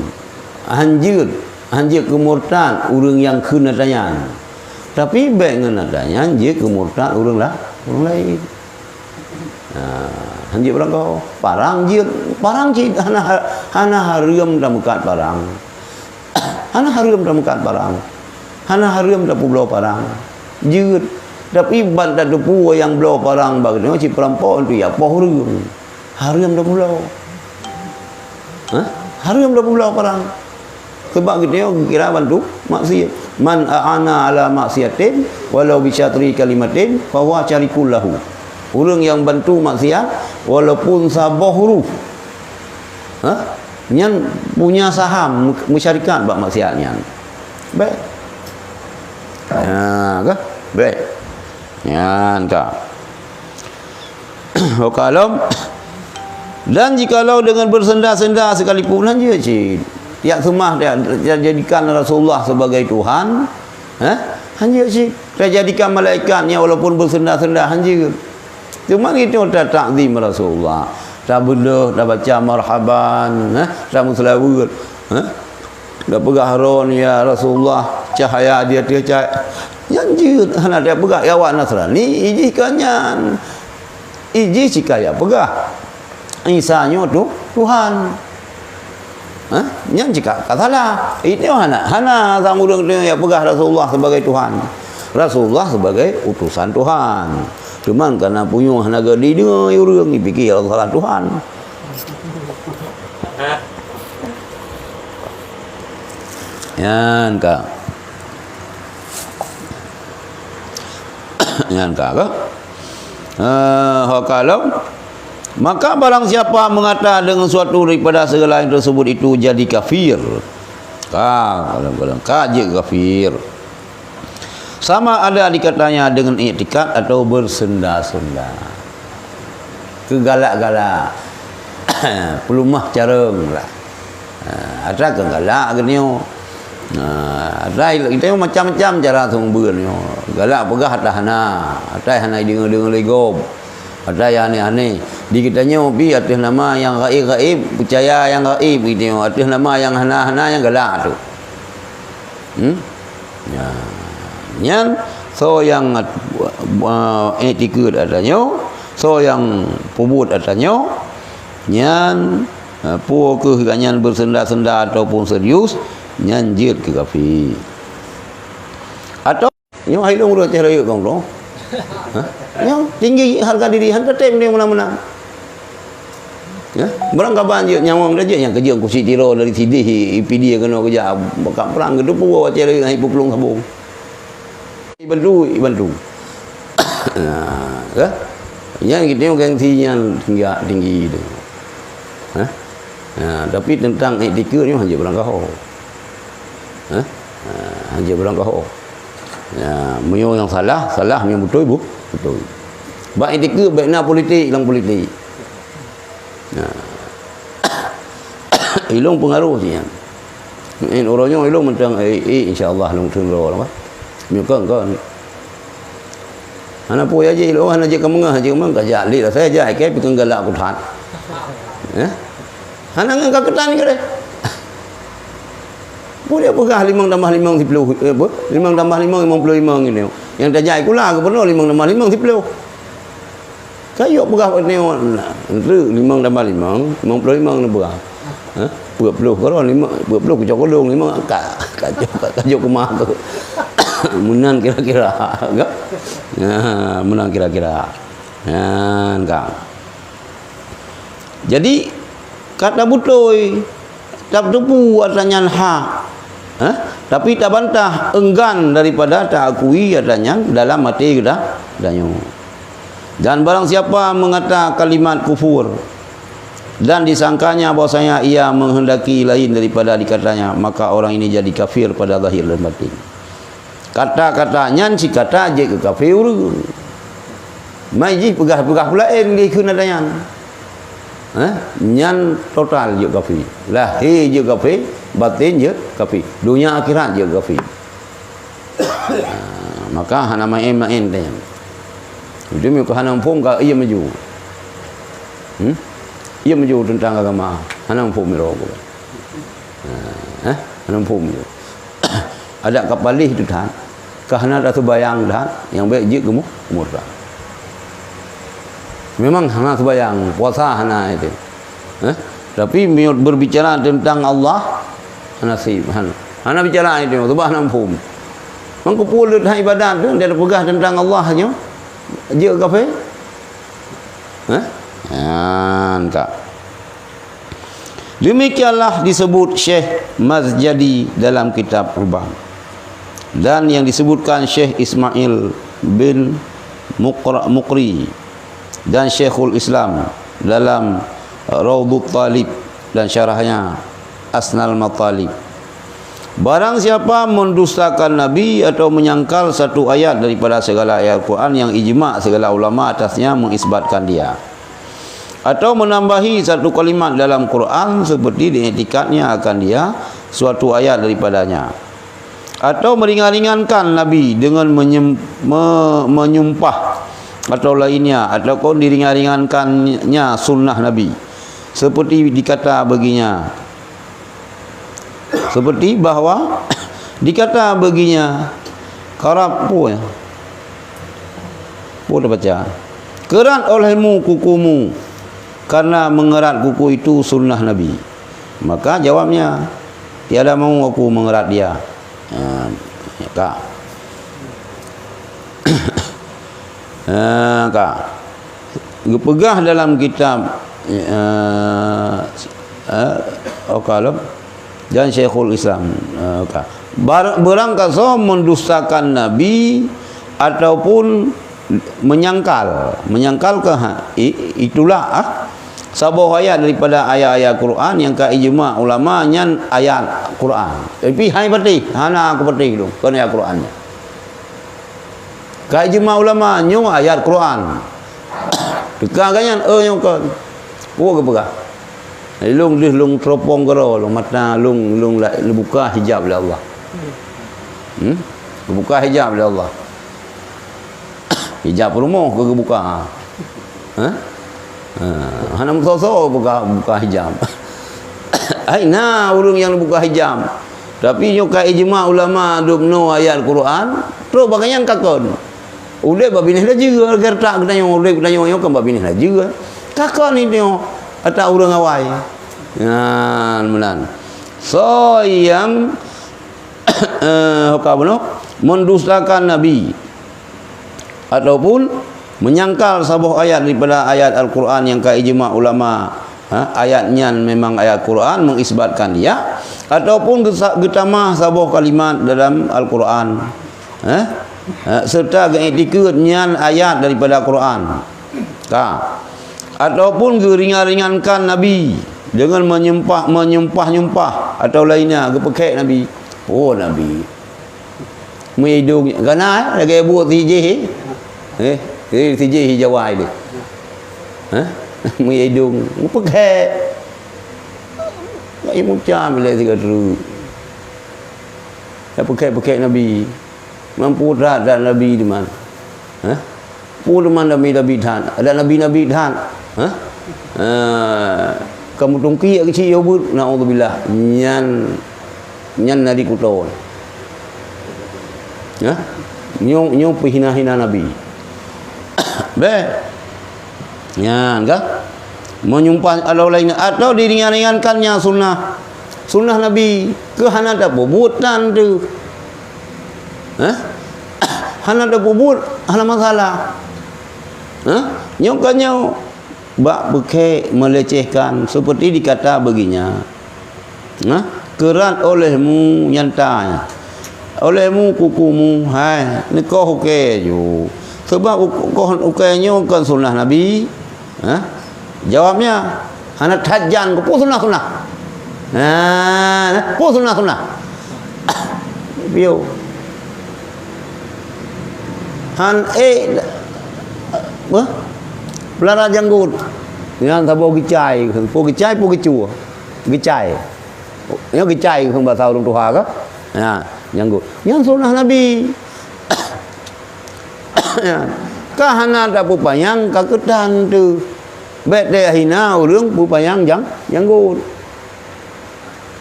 hanjeuet, hanjeuet keu murtad ureuëng nyang kheun atra nyan. Tapi bék ngon atra nyan jeuet keu murtad ureuëng la-, ureuëng laén. Nah, hanjeuet beurangkaho. Parang jeuet, parang cit hana ha-, hana hareuem tameukat parang. Hana hareuem tameukat parang. Hana hareuem tapubloe parang. Jeuet. Tapi ban tateupeue nyang bloe parang bak geutanyoe cit peurampok tu ya poh ureuëng. Hareuem tapubloe. Hah? Hareuem tapubloe parang. Sebab geutanyoe geukira bantu maksiat. "Man a'ana ala maksiatin walau bi syatri kalimatin fahuwa syarikul lahu." Ureuëng nyang bantu maksiat walaupun saboh huruf. Hah? Nyan punya saham meusyarikat bak maksiat nyan. Bék. Ha, ka? Bék. Nyan ka. Ho kalom, dan jikalau dengan bersenda-senda sekalipun, hanjeuet cit. Tiak seumah, tiak, tiak jadikan Rasulullah sebagai Tuhan, eh? Hanjeuet cit. Tiak jadikan malaikat nyan walaupun bersenda-senda, hanjeuet. Cuma gitu, ta takzim Rasulullah. Ta beudôh, ta baca marhaban, eh? Ta meuseulaweuet, eh? Tapeugah ron, "Ya Rasulullah, cahaya di ateueh cahaya." Nyan jeuet, hana tapeugah, "Ya awak Nasrani, ijih ka nyan." Ijih cit ka ya peugah, "Isa nyoe tu Tuhan." Hah? Nyan cit ka, ka salah. Itu hana, hana sang ureuëng tu ya peugah Rasulullah sebagai Tuhan. Rasulullah sebagai utusan Tuhan. Cuman karena punyueng hana geudeungoe ureuëng, dipikir Allah salah Tuhan. Nyan ka. Nyan ka, ka? Eh, ho kalom, maka barang siapa mengata dengan suatu daripada segala yang tersebut itu jadi kafir. Ka, kalom-kalom, ka jeuet kafir. Sama ada dikatanya dengan iktikad atau bersenda-senda. Keugalak-galak. Peulumah carông lah. Ha, atra keugalak geutanyoe. Ha, atra geutanyoe macam-macam cara seumeubeuet nyoe. Galak peugah atra hana, atra hana deungoe-deungoe lé gob. Atra nyang aneh-aneh. Di geutanyoe pih ateueh nama nyang gaib-gaib, peucaya nyang gaib geutanyoe. Ateueh nama nyang hana-hana nyang galak tu. Hmm? Nya. Nyan soe nyang, eh, iktikeuet atra nyoe, soe nyang peubuet atra nyoe, nyan, eh, peu kheueh gobnyan beusenda-senda ataupun serius, nyan jeuet keu kafé. Atau nyoe hai lôn ureueng teuh rayeuk kong tu. Ha? Nyoe tinggi harga diri, han tatem dia meunan-meunan. Ya, barangkaban jeuet nyawöng dah jeuet nyang keujeuet kusi tiro dari sideh i, i P D keunoe keujak bakak perang geuteupeue watèe lagèe ngon ipuplueng sabong. Ibantu, ibantu. Nah, ya. Nyan geutanyoe gengsi nyan tinggi, tinggi tu. Ha? Nah, tapi tentang iktikeuet nyoe hanjeuet barangkaho. Ha? Nah, hanjeuet barangkaho. Ya, meunyoe nyang salah, salah, meunyoe beutôi, bu-, beutôi. Bak iktikeuet bèk na politik, lam politik. Nah. Ilong pengaruh sian. Eh, uroe nyoe ilong mantong, eh, eh, insya Allah long teun ro lah. Nyoe kon, kon. Hana peue ya jih ilong, hana jeuet keu meungah, jeuet keu meungah, ka jak lé lah. Saya jak, eh, kai pikon galak aku that. Eh? Hana ngon ka keutan keu deh. Peue dia peugah limong tambah limong siploh, eh, apa? Limong tambah limong, limong ploh limong ini. Nyang tajak kula gubernur limong tambah limong siploh. Kayok peugah bak nyoe, nah, enteuk limong tambah limong, limong ploh limong neupeugah. Ha? Peuet ploh keudroe, limong, peuet ploh kucok kodong, limong ka, ka jok, ka jok keumah tu. Meunan kira-kira, kan? Nah, meunan kira-kira. Nyan kan. Jadi, ka tabeutôi, tateupeue atra nyan hak, eh, tapi tabantah enggan daripada taakui atra nyan dalam até geuta-, geutanyoe. Dan barang siapa mengata kalimat kufur dan disangkanya bahwasanya ia menghendaki lain daripada dikatanya, maka orang ini jadi kafir pada zahir dan batin. Kata-kata nyan cit kata jeuet keu kafé ureueng. Mai jih peugah-peugah peulaén dikheun atra nyan. Hah? Nyan total jeuet kafé. Lahé jeuet kafé, batén jeuet kafé. Donya akhirat jeuet kafé. Ah, maka hana maén-maén atra nyan. Itu meuka hana muphom ka iya maju. Hmm? Iya maju teuntang agama. Hana muphom ira. Ha, eh? Hana muphom je. Adak ka paléh tu that, ka hana taseumayang that, nyang bèk jeuet keu mu-, murtad. Memang hana seumayang, puasa hana itu. Eh? Tapi meunyoe berbicara tentang Allah, hana sip, hana. Hana bicara itu, sebab hana muphom. Mangko peue le that ibadat tu, dia peugah tentang Allah nyoe, jeuet kafé? Eh? Nyan ka. Demikianlah disebut Syekh Mazjadi dalam kitab Rubang, dan yang disebutkan Syekh Ismail bin Muqra-, Muqri dan Syekhul Islam dalam Raudhut Talib dan syarahnya Asnal Matalib. Barang siapa mendustakan Nabi atau menyangkal satu ayat daripada segala ayat Al-Quran yang ijma segala ulama atasnya mengisbatkan dia, atau menambahi satu kalimat dalam Quran seperti diiktikadnya akan dia suatu ayat daripadanya, atau meringan-ringankan Nabi dengan menyem-, me-, menyumpah atau lainnya, ataupun diringan-ringankannya sunnah Nabi, seperti dikata baginya, seperti bahwa dikata baginya, karab pun, pun terbaca, "Kerat olehmu kukumu, karena mengerat kuku itu sunnah Nabi." Maka jawabnya, "Tiada mau aku mengerat dia." Ha, ka. Ha, ka. Geupeugah dalam kitab, eh, eh, Okalop dan Syekhul Islam, eh, ka. Bar-, barang kasoe mendustakan Nabi ataupun menyangkal, menyangkal ke ha, i-, itulah, ah, saboh ayat daripada ayat-ayat Quran yang ka ijma ulama nyan ayat Quran. Tapi hai patéh, hana aku patéh tu, kon ayat Quran nyan. Ka ijma ulama nyoe ayat Quran. Teuka gobnyan, "Eh, nyoe kon." Peue geupeugah? "Lôn deuh lôn teupông keudroe, lôn mata lôn, lôn la-, lôn buka hijab lé Allah." Hmm? Geubuka hijab lé Allah. Hijab rumoh keu geubuka. Ha? Ha, hana meusoe-soe buka, buka hijab. Hai na ureuëng nyang buka hijab. Tapi nyoe ka ijma ulama dum no ayat Quran, trok bak nyan ka kon. Udeb bak binéh laju, geurtak geutanyoe, udeb geutanyoe nyoe kan bak binéh laju. Ka kon nyoe ata ureuëng awai. Nyan meunan. Soe nyang eh, ka bunoe, mendustakan Nabi, ataupun menyangkal saboh ayat daripada ayat Al-Quran nyang ka ijma ulama, ha, ayat nyan memang ayat Quran, mengisbatkan dia, ataupun geusa-, geutamah saboh kalimat dalam Al-Quran, eh, eh, serta geuiktikeuet nyan ayat daripada Quran. Ka. Ataupun geuringan-ringankan Nabi dengan menyumpah, menyumpah-nyumpah atau lainnya, geupeukhék Nabi. Oh, Nabi. Meuidong gana, eh, lagèe buet sijih, eh. Eh, eh, sijih Jawa ini. Hah? Meuidong, geupeukhék. Lagi mucam bila tiga teru. Ya, peukhék-peukhék Nabi. Mampu that, that Nabi di mana? Hah? Peue teuma nabi-nabi that? Ada nabi-nabi that? Hah? Eh, kamu tungki keuchik yo buet, naudzubillah. Nyan, nyan nabi kuto. Hah? Nyo, nyo peuhina-hina nabi. Beh. Nyan ka? Menyumpah atau lain, atau diringan-ringankannya sunnah. Sunnah Nabi keu hana tapeubuet tan teuh. Hah? Hana tapeubuet, hana masalah. Hah? Nyoe ka nyoe bak peukhée melecehkan seperti dikata begini. Hah? Keurat olehmu nyata. Olehmu kukumu, hai, neukoh ukée ju. Sebab ukoh ukée nyoe kon sunnah Nabi. Hah? Jawabnya, hana that jan, peue sunnah-sunnah. Ha, peue sunnah-sunnah. Piyo. Han, eh, apa? Pelara janggut. Nyan saboh geucai, peue geucai, peue geucue. Geucai. Nyoe geucai keu bahasa ureuëng tuha ka. Ha, janggut. Nyan sunnah Nabi. Ka hana tapeupanyang ka keutan teuh. Bék teuhina ureuëng peupanyang jang-, janggut.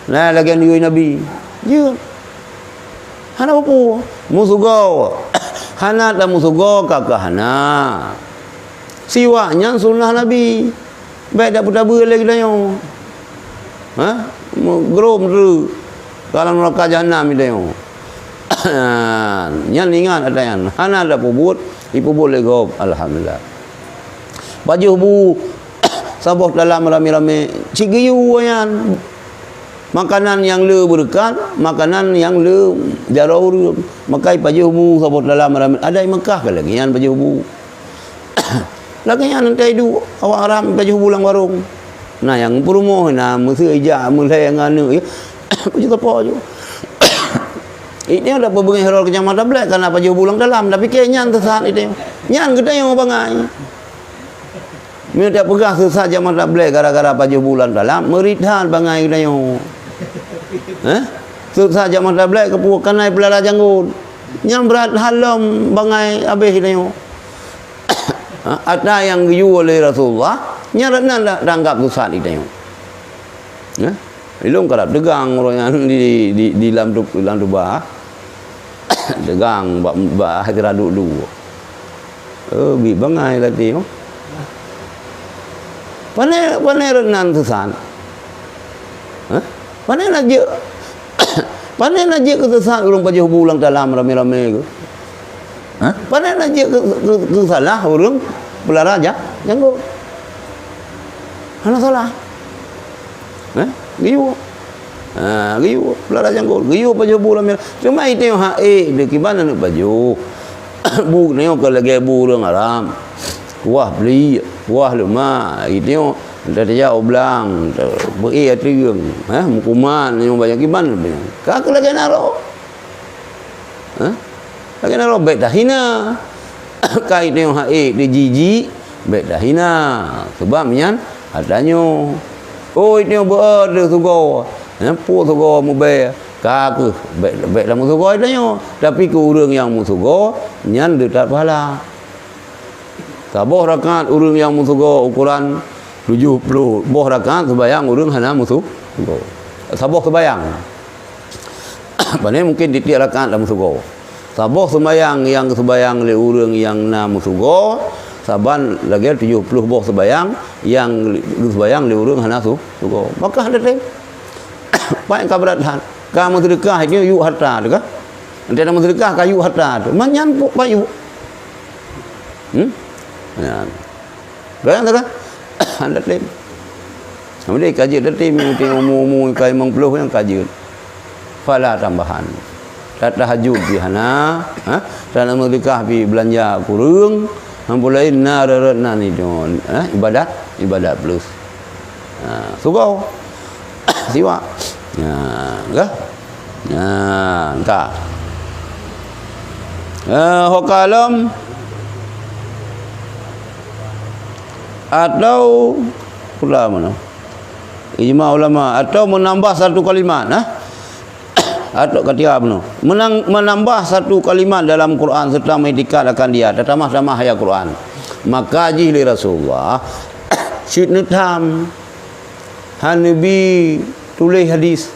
Nah, lagée nyoe Nabi. Jeuet. Hana peue-peue. Meusugoe. Hana tameusugoe ka keu hana. Siwak nyan sunnah Nabi. Bék dak peutabeue lé geutanyoe. Ha? Meugrôm treuk dalam neuraka jahanam geutanyoe. Nyan ingat ata nyan. Hana dak peubuet, ipeubuet lé gob. Alhamdulillah. Pajoh bu saboh dalam ramé-ramé, cit geuyue nyan. Makanan nyang le beureukat, makanan nyang le jaroe ureuëng. Maka ipajoh bu saboh dalam ramé. Ada i Mekah ka lagée nyan pajoh bu. Lagée nyan teuh iduek awak Arab pajoh bu lam warong. Na nyang peurumoh, na meuseu ijak meulhée ngon aneuk, ya. Pajoh sapo ju. Itu ada peubeungéh rol kacamata black karena pajoh bu lam dalam, tapi keu nyan sesat itu. Nyan geutanyoe bangai. Meunyoe tapeugah sesat jak mata black gara-gara pajoh bu lam dalam, meurit that bangai geutanyoe. Eh? Sesat jak mata black keupeue kanai pelara janggut. Nyan brat halom bangai abéh geutanyoe. Ha, ata nyang geuyue lé Rasulullah, nyan rat nan dak tanggap sesat geutanyoe. Nyan, ilong karab teugang uroe nyan di, di, di lam tu, lam tuba. Teugang bak, bak hai teuraduk du. Eh, bi bangai lati nyoe. Pane, pane rat nan sesat. Hah? Pane na jeuet, pane na jeuet keu sesat ureuëng pajoh bu lam dalam ramé-ramé keu? Hah? Pane na jeuet keu, keu, keu salah ureuëng pelara ja-, janggut? Hana salah. Eh? Geuyue. Ha, geuyue pelara janggut. Geuyue pajoh bu ramé. Cuma itu yang hak eh, dia kiban aneuk pajoh. Bu nyoe ka lagée bu ureuëng Arab. Kuah pli, kuah leuma, itu nyoe. Teutajak u blang, teu-, beu-ék ateueng, eh, meukuman, nyang banyak kiban, ka keu lagée naro. Eh? Lagée naro bék tahina. Kai teuh hai, teu jiji, Bék tahina, seubab nyan atra nyoe. Oh, itu nyoe beu teuh sugoe. Nyan peue sugoe mubée, ka keuh bék, bék lam sugoe tanyoe. Tapi keu ureuëng nyang meusugoe, nyan deutat pahala. Saboh rakaat ureuëng nyang meusugoe ukuran tujoh ploh boh rakaat seubayang ureuëng hana meusugoe. Saboh seubayang. Pane mungkin tieb-tieb rakaat lam sugoe. Saboh seumayang nyang seubayang lé ureuëng nyang na meusugoe, saban lagée tujoh ploh boh seubayang nyang seubayang lé ureuëng hana su-, sugoe. Maka hana tem. Paih ka brat that. Ka meuseudeukah itu yue harta teuka. Entah na meuseudeukah ka yue harta tu. Manyan pok payu. Hmm? Ya. Bayang teuka. Hana tem. Kemudian kaji tetim uti umu-umu kai limong ploh nyang kaji. Pala tambahan. Tatahajud pi hana, ha? Tana meudekah pi beulanja kureueng, hampulai na reureut nan idon, ha? Ibadat, ibadat plus. Ha, sugoe. Siwak. Ha, ka? Ha, ka. Eh, hokalom atau pula mana? Ijma ulama atau menambah satu kalimat, nah. Atau katia bunoe. Menang, menambah satu kalimat dalam Quran serta mengiktikad akan dia, tatamah-tamah ayat Quran. Maka jih lé Rasulullah, cit neutham. Hana bi tuléh hadis.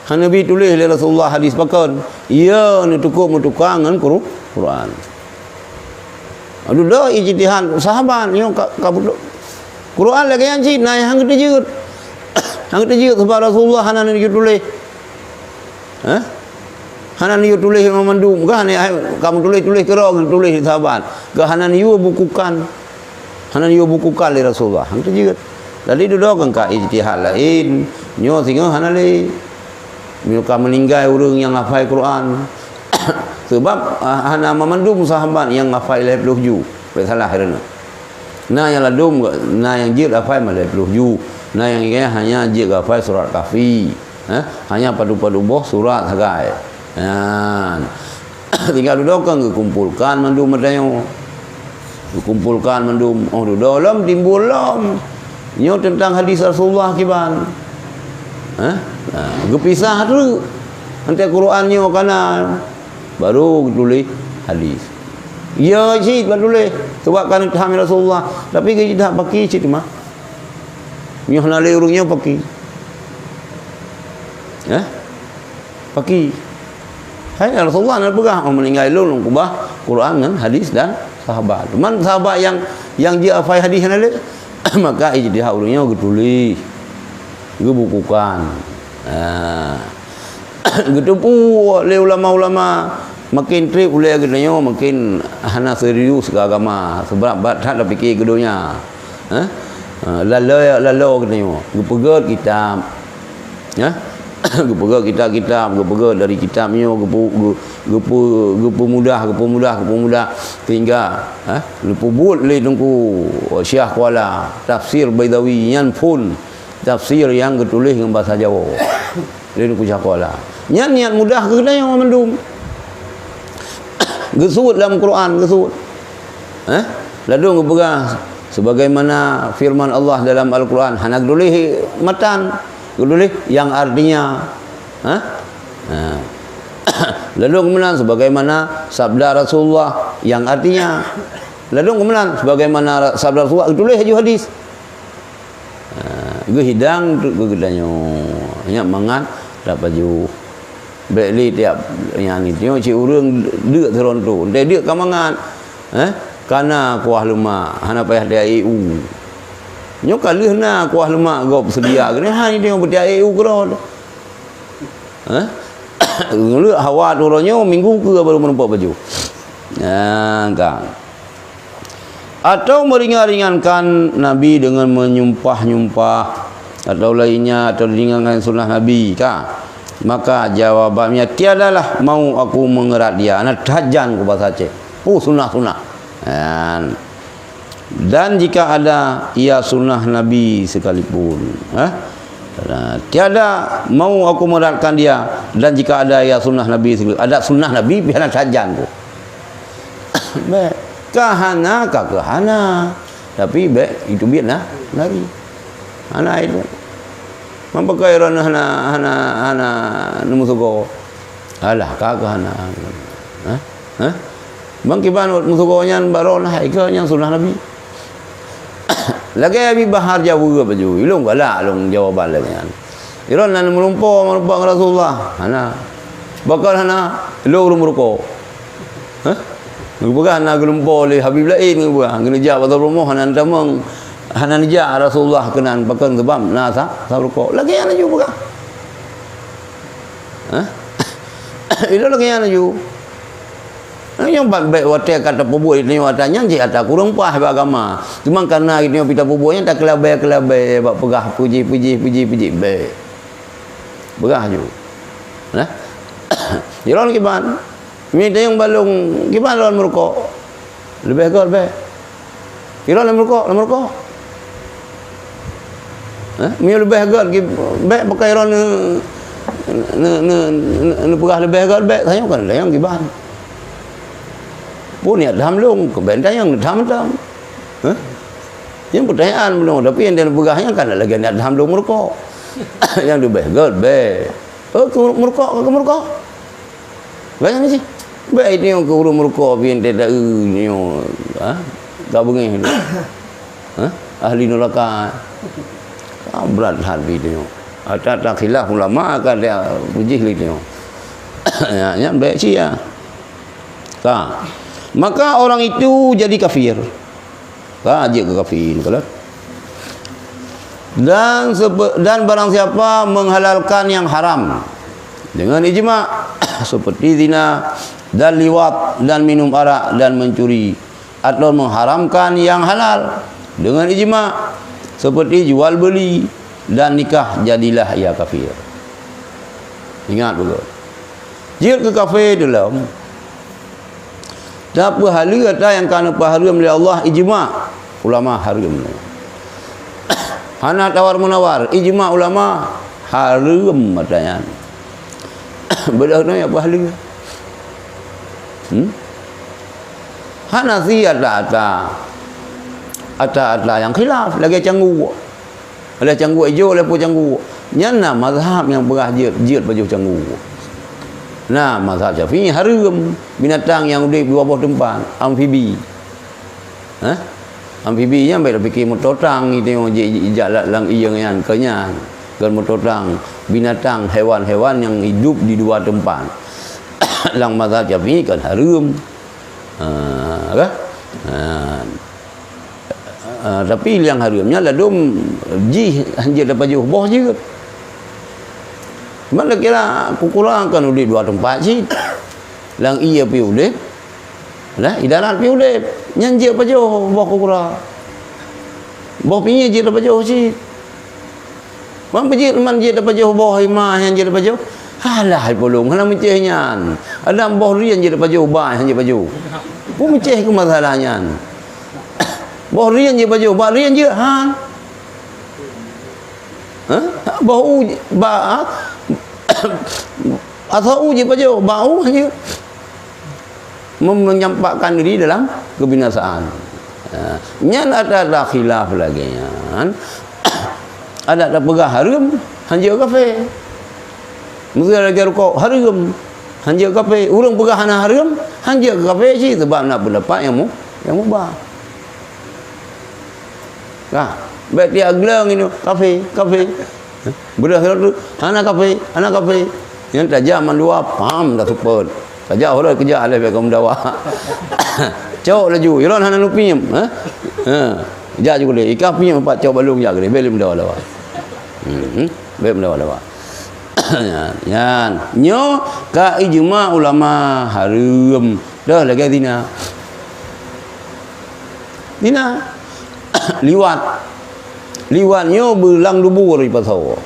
Hana bi tuléh lé Rasulullah hadis pakon. Ia neutukok meutuka ngon Qur-, Quran. Aduh, dah ijtihad sahabat nyoe ka, ka beutôi. Quran lagée nyan cit, na nyang hana teujeuet. Hana teujeuet sebab Rasulullah hana neujeuet tuléh. Hah? Hana neujeuet tuléh mandum. Ka hana, ka meutuléh-tuléh keudroe, tuléh sahabat. Ka hana neujeuet bukukan. Hana neujeuet bukukan lé Rasulullah. Hana teujeuet. Jadi dudoe kan ka ijtihad laén. Nyoe singoh hana lé. Nyoe ka meuninggai ureuëng nyang hafai Quran. Sebab, ah, hana mamandum sahabat nyang hafai lhée ploh ju. Bék salah keureuna. Na nyang ladum, na nyang jeuet hafai lhée ploh ju. Na nyang ingat hanya jeuet hafai surat Kahfi. Eh, hanya padub-padub boh surat sagai. Nyan. Tinggai dudoe kan geukumpolkan mandum ata nyoe. Geukumpolkan mandum, oh, dudoe lom, timbul lom. Nyoe teuntang hadis Rasulullah kiban. Hah? Ha, geupisah treuk. Antara Quran nyoe kana, baru geutuléh hadis. Ya cit bak tuléh, sebab kana teuhami Rasulullah. Tapi geujidak paki cit mah. Nyoe hana lé ureuëng nyoe paki. Hah? Paki. Hai Rasulullah na peugah, oh, meuninggai lôn, lôn keubah Quran ngon hadis dan sahabat. Cuman sahabat nyang, nyang jeuet hafai hadis hana lé, maka ijtihad ureuëng nyoe geutuléh, geubukukan. Ha. Geuteupeue lé ulama-ulama, makin treb ulée geutanyoe makin hana serius keu agama, seubab that tapike keu donya. Eh? Ha, laloe, laloe geutanyoe, geupeugét kitab. Ya? Geupeugét kitab-kitab, geupeugét dari kitab nyoe, geupeu-, geu-, geupeu-, geupeumudah, geupeumudah, geupeumudah. Sehingga, eh, geupeubuet lé Teungku Syiah Kuala, tafsir Baidawi nyan phon tafsir nyang geutuléh ngon basa Jawoe. Lé Teungku Syiah Kuala. Nyan niat mudah keu geutanyoe mandum. Geusuet lam Quran, geusuet. Eh? Ladôm geupeugah, sebagaimana firman Allah dalam Al-Quran, hana geutuléh matan, geutuléh yang artinya. Hah? Ha. Ladôm meunan sebagaimana sabda Rasulullah yang artinya. Ladôm meunan sebagaimana sabda Rasulullah, geutuléh laju hadis. Ha, geuhidang tu keu geutanyoe. Nyak mangat tapajoh. Bék lé tiab nyan ni. Nyoe cit ureuëng deuk teuronto. Entah deuk ka mangat. Eh? Kana kuah leumak, hana payah tiak E U. Nyoe ka lheueh na kuah leumak gob seudia keunoe, ha ni tengok beutiak E U keudroe. Eh? Ngeuleuek hawa tu uroe nyoe minggu keu baru meureumpok baju. Ha, ka. Atau meringan-ringankan Nabi dengan menyumpah-nyumpah atau lainnya atau ringankan sunnah Nabi, ka? Maka jawabannya tiadalah mau aku mengerat dia. Nah, tajan ku bahasa Aceh. Oh, sunnah-sunnah. Kan? Dan jika ada ia sunnah Nabi sekalipun, ha? Nah, tiada mau aku mengeratkan dia dan jika ada ia sunnah Nabi sekalipun. Ada sunnah Nabi, pih hana tajan ku. Bèk. Ka hana, ka keuh hana. Tapi bék itu biet nah, lari. Hana itu. Meupeugah droeneuh hana, hana, hana neumeusigoe. Alah, ka keuh hana. Hah? Hah? Bang kiban meusigoe nyan baroe nah, hai keuh nyan sunnah Nabi. Lagée Abi Bahar jaweue baju, ilong galak lôn jawaban lagée nyan. Ilôn na meulumpoe meurumpok ngon Rasulullah. Hana. Pakon hana, lôn ureuëng meurukok. Hah? Geupeugah na geulumpoe lé Habib laén geupeugah. Geuneuja bak rumoh hana tamong, hana neujak Rasulullah keunan pakon sebab na sa, sa rukok. Lagée nyan laju peugah. Hah? Ilôn lagée nyan laju. Nyang ban bék watée ka tapeubuet geutanyoe atra nyan cit atra kureueng paih bak agama. Cuma kareuna geutanyoe pih tapeubuet nyan takeulabée-keulabée bak peugah puji-puji, puji-puji, bék. Peugah ju. Nah. Jilon kiban. Mi tayong balong kiban lôn meurukok. Leubeh göt bék. Kira lam rukok, lam rukok. Eh, meunyoe leubeh göt, bék pakai droe ne, ne, ne, ne, neupeugah leubeh göt, bék, tanyong kan, tanyong kiban. Pun niat tham lông, keu bék tanyong, tham, tham. Eh? Nyang pertanyaan belum, tapi nyang dia peugah nyan kan lagée niat tham lông meurukok. Nyang leubeh göt, bék. Oh, keu meurukok, keu meurukok. Bayang sih. Baik nyoe keu ureuëng meurukok pih ente ta-eu nyoe, ha? Ka beungéh tu. Ha? Ahli neraka. Ka brat that pih nyoe. Ata-ata khilaf ulama ka dia pujih lé nyoe. Ya, nyan baik sia. Ka. Maka orang itu jadi kafir. Ka jeuet keu kafir, kalau. Dan sepe-, dan barang siapa menghalalkan yang haram dengan ijma, seperti zina dan liwat dan minum arak dan mencuri, atau mengharamkan yang halal dengan ijma, seperti jual beli dan nikah, jadilah ia kafir. Ingat betul. Jeuet keu kafir dalam Tapeuhaleue atra nyang ka neupeuhareuem lé Allah ijma ulama hareuem. Hana tawar-meunawar, ijma ulama hareuem atra nyan. Beudôh nyoe peuhaleue. Hmm? Hana si atra-atra, atra-atra nyang khilaf lagée cangguek. Oleh cangguek ijo, oleh peue cangguek. Nyan na mazhab nyang peugah jeuet, jeuet pajoh cangguek. Na mazhab Syafi'i hareuem binatang nyang udeb dua boh teumpat, amfibi. Hah? Amfibi nyan bék tapike moto tang, iteungoe jijak lam ié nyan, keu nyan. Kon moto tang, binatang, hewan-hewan nyang hidup di dua teumpat. Lam mazhab Syafi'i kan hareuem. Ha, kan? Ha. Ah, tapi nyang hareuem nyan ladôm jih hanjeuet tapajoh, boh jeuet. Cuma kira kukura kan udeb dua teumpat cit. Lam ié pih udeb, lam darat pih udeb. Nyan jeuet pajoh boh kukura. Boh pih jeuet tapajoh cit. Man beujeuet, man jeuet tapajoh boh hima nyang jeuet tapajoh. Alah, hai polong, hana meucéh nyan. Adam boh rien jeuet tapajoh, ba nyang jeuet pajoh. Peue meucéh keu masalah nyan? Boh rien jeuet pajoh, ba rien jeuet, ha? Ha? Boh u, ba, ha? Asai u jeuet pajoh, ba u jeuet. Mem-, menyampakkan diri dalam kebinasaan. Ha, nyan atra-atra khilaf lagée nyan. Adak tapeugah hareuem, hanjeuet kafé. Meuseu lagée rukok hareuem, hanjeuet kafé. Ureuëng peugah hana hareuem, hanjeuet kafé cit, sebab na peundapat nyang mu-, nyang mubah. Nah, bék tiak gleueng inoe, kafé, kafé. Beudôh lom tu, hana kafé, hana kafé. Nyan tajak mandua, pam, taseupôt. Tajak holot keujak lé bék kaum dawa. Cok laju, ilôn hana nupiep, ha? Ha. Jak ju lé, ikah piep empat cok balong jak lé, bék lé mendawa-dawa. Hmm, hmm. Bék mendawa-dawa. Nyan, nyan. Nyoe ka ijma ulama hareuem. Dah lagée zina. Zina. Liwat. Liwat nyoe beulang dubur ipasoe.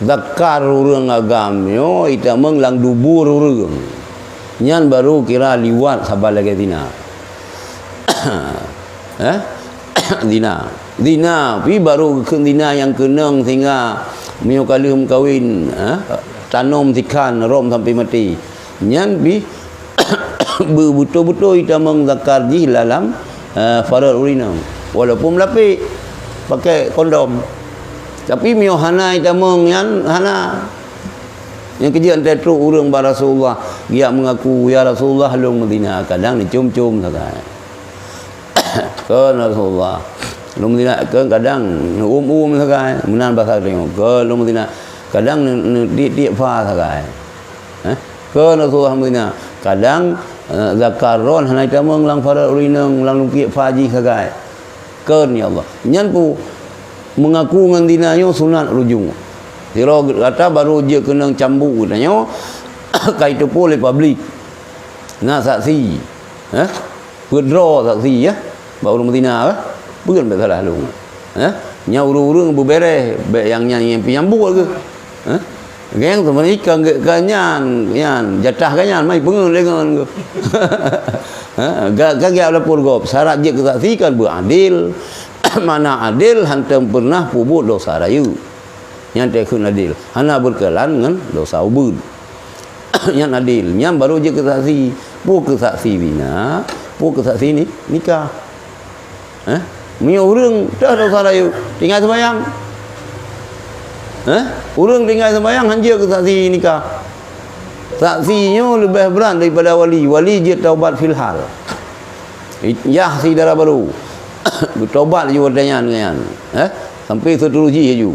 Zakar ureuëng agam nyoe itamong lam dubur ureuëng. Nyan baru kira liwat saban lagée zina. Eh? Zina. Zina pih baru geukheun zina nyang keunong sehingga meunyoe ka lheueh meukawen, eh, tanom sikhan rom sampai maté. Nyan pih Beu-, beutôi-beutôi itamong zakar jih lam, eh, farot ureueng inong. Walaupun meulapék, pakai kondom. Tapi meunyoe hana itamong nyan, hana. Nyang keujeuet teutrok ureueng bak Rasulullah, geujak meungaku, "Ya Rasulullah, lôn meuzina." Kadang neucom-com sagai. "Kon Rasulullah, lôn meuzina." Kon kadang neuum-um sagai, meunan basa tanyoe, "Kon lôn meuzina." Kadang neu-, neudiek-diek fa sagai. Eh? "Kon Rasulullah meuzina." Kadang, eh, zakar droen hana itamong lam farot ureueng inong, lam lungkiek fa jih sagai. "Kon, ya Allah." Nyan peue, meungaku ngon zina nyoe sunat rujung. Sidroe gata baru jeuet keunong cambuk geutanyoe, ka iteupeue lé publik. Na saksi. Eh? Peudroe saksi, ya. Bak ureueng meuzina, eh? Peue bèk salah lôn. Eh? Nyan ureueng-ureueng beubèrèh, bèk nyang nyan nyang peunyambut lagèe. Eh? Geng sebenarnya ka, ka nyan, nyan, jatah ka nyan, mai peungeut lé ngon. Ha, ga-, ka geujak lapor gob, syarat jeuet keu saksi kan beuadil. Mana adil, hántom peureunah peubuet dosa rayeuk. Nyan teuh kheun adil. Hana beurkeulan ngon dosa ubeut. Nyan adil. Nyan baru jeuet keu saksi. Peue keu saksi zina, peue keu saksi ni-, nikah. Eh? Meunyoe ureueng teuh dosa rayeuk, tinggai seumayang. Eh? Ureueng tinggai seumayang han jeuet keu saksi nikah. Saksi nyoe leubeh brat daripada wali. Wali jeuet taubat fil hal. Yah si dara barô. Geutobat laju watèe nyan ngon nyan. Eh? Sampai seutujih laju.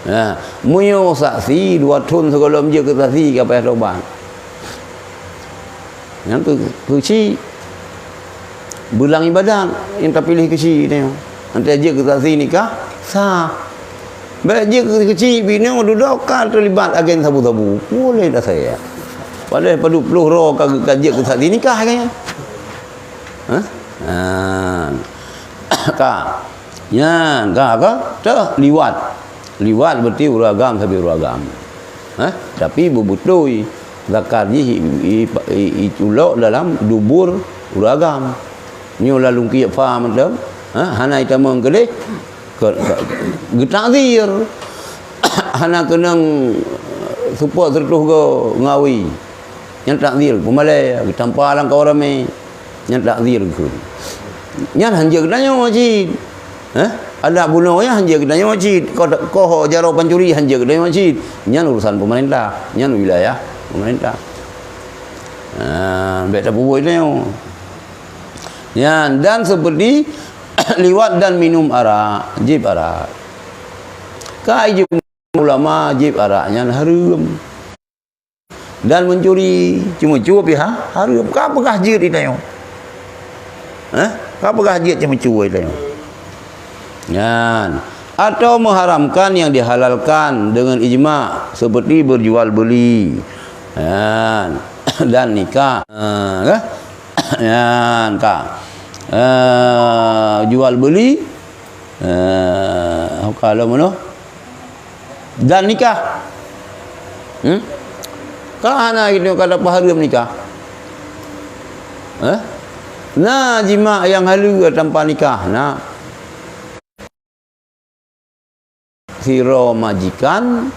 Nah, meunyoe saksi dua thon sigohlom jeuet keu saksi ka payah tobat. Nyan keu-, keuchik. Beulang ibadat nyang tapiléh keuchik nyoe. Watèe jeuet keu saksi nikah, sah. Bèk jeuet keu keuchik, binoe dudoe ka teulibat agen sabu-sabu. Boleh dah saya. Padahai padub ploh droe ka, ka jeuet keu saksi nikah kan. Hah? Nah. Ka. Nyan, ka, ka. Teuh liwat. Liwat berarti ureueng agam sabe ureueng agam. Hah? Tapi beubeutôi zakar jih i, i, i, iculok dalam dubur ureueng agam. Nyoe lalu kiek fa mantong, ha, hana itamong keudeh, ke, ke, geutakzir. Hana keunong seupôt sireutôh goe ngawi. Nyan takzir, peumalèe, geutampa lam kawan ramè. Nyan takzir geukheun. Nyan han jeuet geutanyoe cit. Hah? Adak bunoe nyan han jeuet geutanyoe cit. Koh, koh jaroe pancuri han jeuet geutanyoe cit. Nyan urusan pemerintah. Nyan wilayah pemerintah. Ha, bèk tapeubuet geutanyoe. Nyan, dan seperti liwat dan minum arak, jieb arak. Ka ijma ulama jieb arak nyan hareuem. Dan mencuri, ceumeucue pih ha-, hareuem. Ka peugah jeuet geutanyoe? Hah? Ka peugah jeuet ceumeucue geutanyoe? Nyan. Atau mengharamkan yang dihalalkan dengan ijma, seperti berjual beli. Nyan. Dan nikah. Ha, kan? Nyan, ka. Eh, jual beli. Eh, kalau mana? Dan nikah. Hmm? Ka hana gitu, ka dapeuhareuem nikah. Eh? Na jima nyang haleue tanpa nikah, na. Sidroe majikan,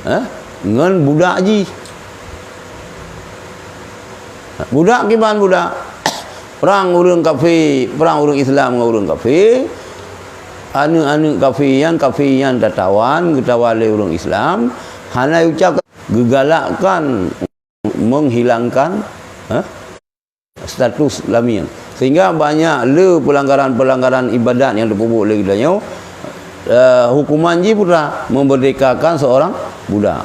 eh, ngon budak jih. Budak kiban budak. Prang ureueng kafé, prang ureueng Islam ngon ureueng kafé. Aneuk-aneuk kafé nyan, kafé nyan tatawan, geutawan lé ureueng Islam, hana jiucap, geugalakkan menghilangkan, eh, status lamien. Sehingga banyak le pelanggaran-pelanggaran ibadat nyang teupeubuet lé geutanyoe, eh, hukuman jih putra memerdekakan seorang budak.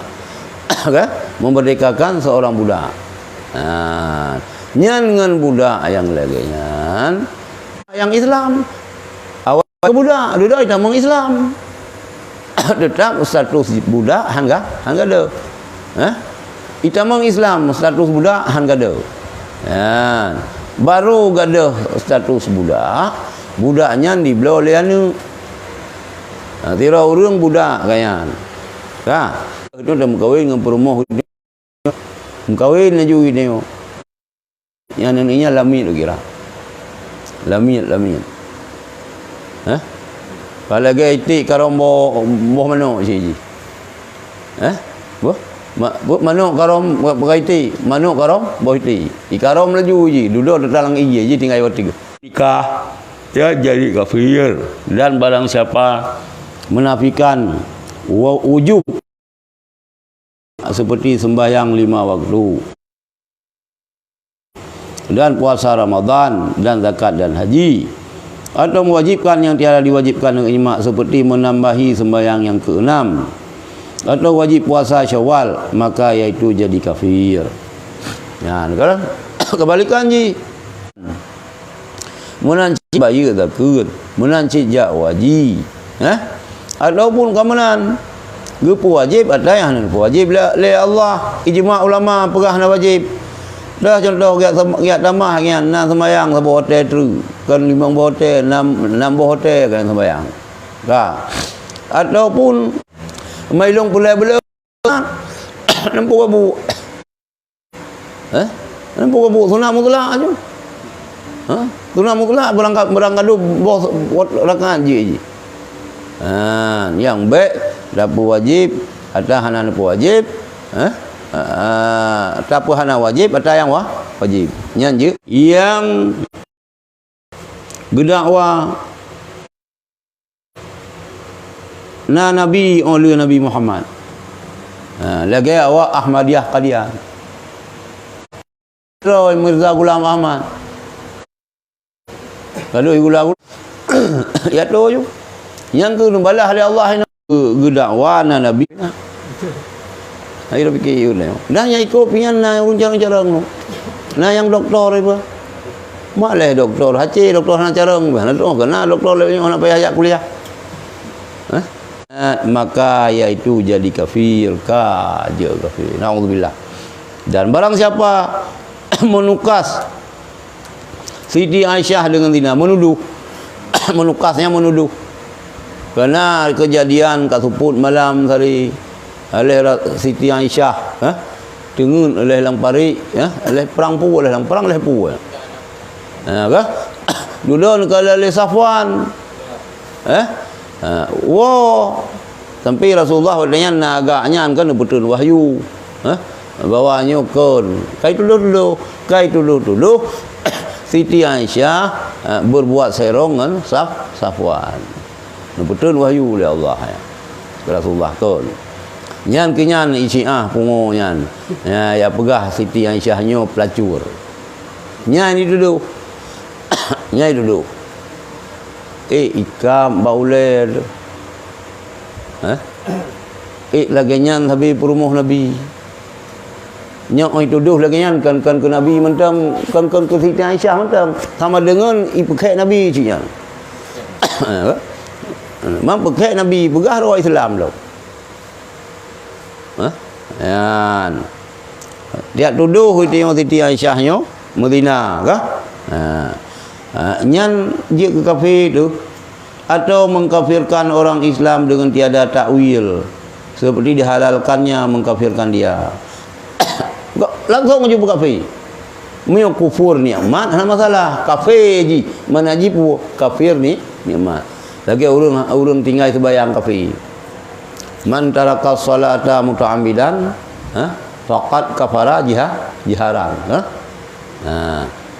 Kan? Memerdekakan seorang budak. Ha, nyan ngon budak nyang lagèe nyan, nyang Islam. Awai keu budak, dudoe itamong Islam. Teutap status budak han ga-, han gadôh. Hah? Itamong Islam, status budak han gadôh. Nyan. Baru gadôh status budak, budak nyan jibloe lé aneuk. Ha, sidroe ureueng budak ka nyan. Ka? Itu dah meukawen ngon peurumoh. Meukawen laju geutanyoe. Nyan aneuk nyan lamiet lôn kira. Lamiet, lamiet. Hah? Ka lagèe iték karông boh, boh manok cit jih. Hah? Boh? Ma-, bu-, manok karom, bu-, bukan iti, manok karom, boh iti. Ikarom laju ji, dudoe teuta lam ijie ji tinggai watèe. Nikah, ya jadi kafir. Dan barang siapa menafikan wa-, wujub seperti sembahyang lima waktu, dan puasa Ramadan, dan zakat dan haji, atau mewajibkan yang tiada diwajibkan dengan ijma, seperti menambahi sembahyang yang keenam, atau wajib puasa Syawal, maka yaitu jadi kafir. Nah, sekarang kebalikan ji. Meunan cit bayeue zakeuet, meunan cit jak haji. Eh? Ataupun ka meunan, geupeuwajéb ata nyang hana geupeuwajéb lé, lé Allah. Ijma ulama peugah hana wajéb. Dah contoh, geujak tam-, geujak tamah nyan, na seumayang saboh watèe treuk, kan limong boh watèe, nam, nam boh watèe kan seumayang. Ka. Ataupun meulông peulai beuleue, nam peuet bu. Eh? Nam peuet bu sunat mutlak aju. Ha? Sunat mutlak barangka-, barangkadoh boh rakaat jih ji. Ha, nyang bèk tapeuwajéb ata hana tapeuwajéb, eh? Ha, tapeuhana wajéb ata nyang wa-, wajéb. Nyan jeuet. Nyang geudakwa na nabi óh lheueh Nabi Muhammad. Ha, lagèe awak Ahmadiyah Qadian. Troh Mirza Ghulam Ahmad. Lalu gula-gula. Ya tu ju. Nyang keu neubalah lé Allah ina. Geudakwa na nabi. Ayo pikir yue lé. Dah nyang ikut pian na ureueng carong-carong tu. Na nyang doktor iba. Mak lé doktor, haci doktor hana carong, bah na tu kena doktor lé nyoe hana payah jak kuliah. Hah? Maka yaitu jadi kafir, ka jeuet kafir. Naudzubillah. Dan barang siapa menukas Siti Aisyah dengan zina, menuduh. Menukasnya menuduh. Karena kejadian ka seupôt malam tadi, oleh Ra-, Siti Aisyah, eh, teungeut oleh lam parit, eh, oleh prang pu, oleh lam prang, oleh pu. Ha, ka? Dudoe neukalon lé Safwan. Eh? Ha, woe. Sampai Rasulullah watèe nyan na agak nyan kan neupeutrön wahyu. Eh? Bahwa nyoe kon. Kai tudoh-tudoh, kai tudoh-tudoh. Siti Aisyah, ha, berbuat serong ngon Saf-, Safwan. Neupeutrön wahyu lé Allah, ya. Rasulullah kon. Nyan keu nyan Syiah pungo nyan. Ya, ya peugah Siti Aisyah nyoe pelacur. Nyan dituduh. Nyan dituduh. Eh, ikam bak ulèe tu. Hah? Eh, lagèe nyan sabe peurumoh Nabi. Nyoe oi tudoh lagèe nyan kan, kan keu Nabi mantong, kan, kan keu Siti Aisyah mantong. Sama deungon ipeukhèk Nabi cit nyan. Mang peukhèk Nabi peugah roh Islam lom. Hah? Nyan. Tiap tudoh itu nyoe Siti Aisyah nyoe meuzina kah? Ha. Ha, nyan jeuet keu kafé tu. Atau mengkafirkan orang Islam dengan tiada takwil, seperti dihalalkannya mengkafirkan dia. Langsung jeuet keu kafé. Meunyoe kufur nikmat, hana masalah. Kafé jih, mana jih pu-, kafir ni-, nikmat. Lagèe ureueng, ureueng tinggai seubayang kafé. "Man taraka sholata muta'ammidan, ha, faqad kafara jiha-, jiharan," ha? Ha,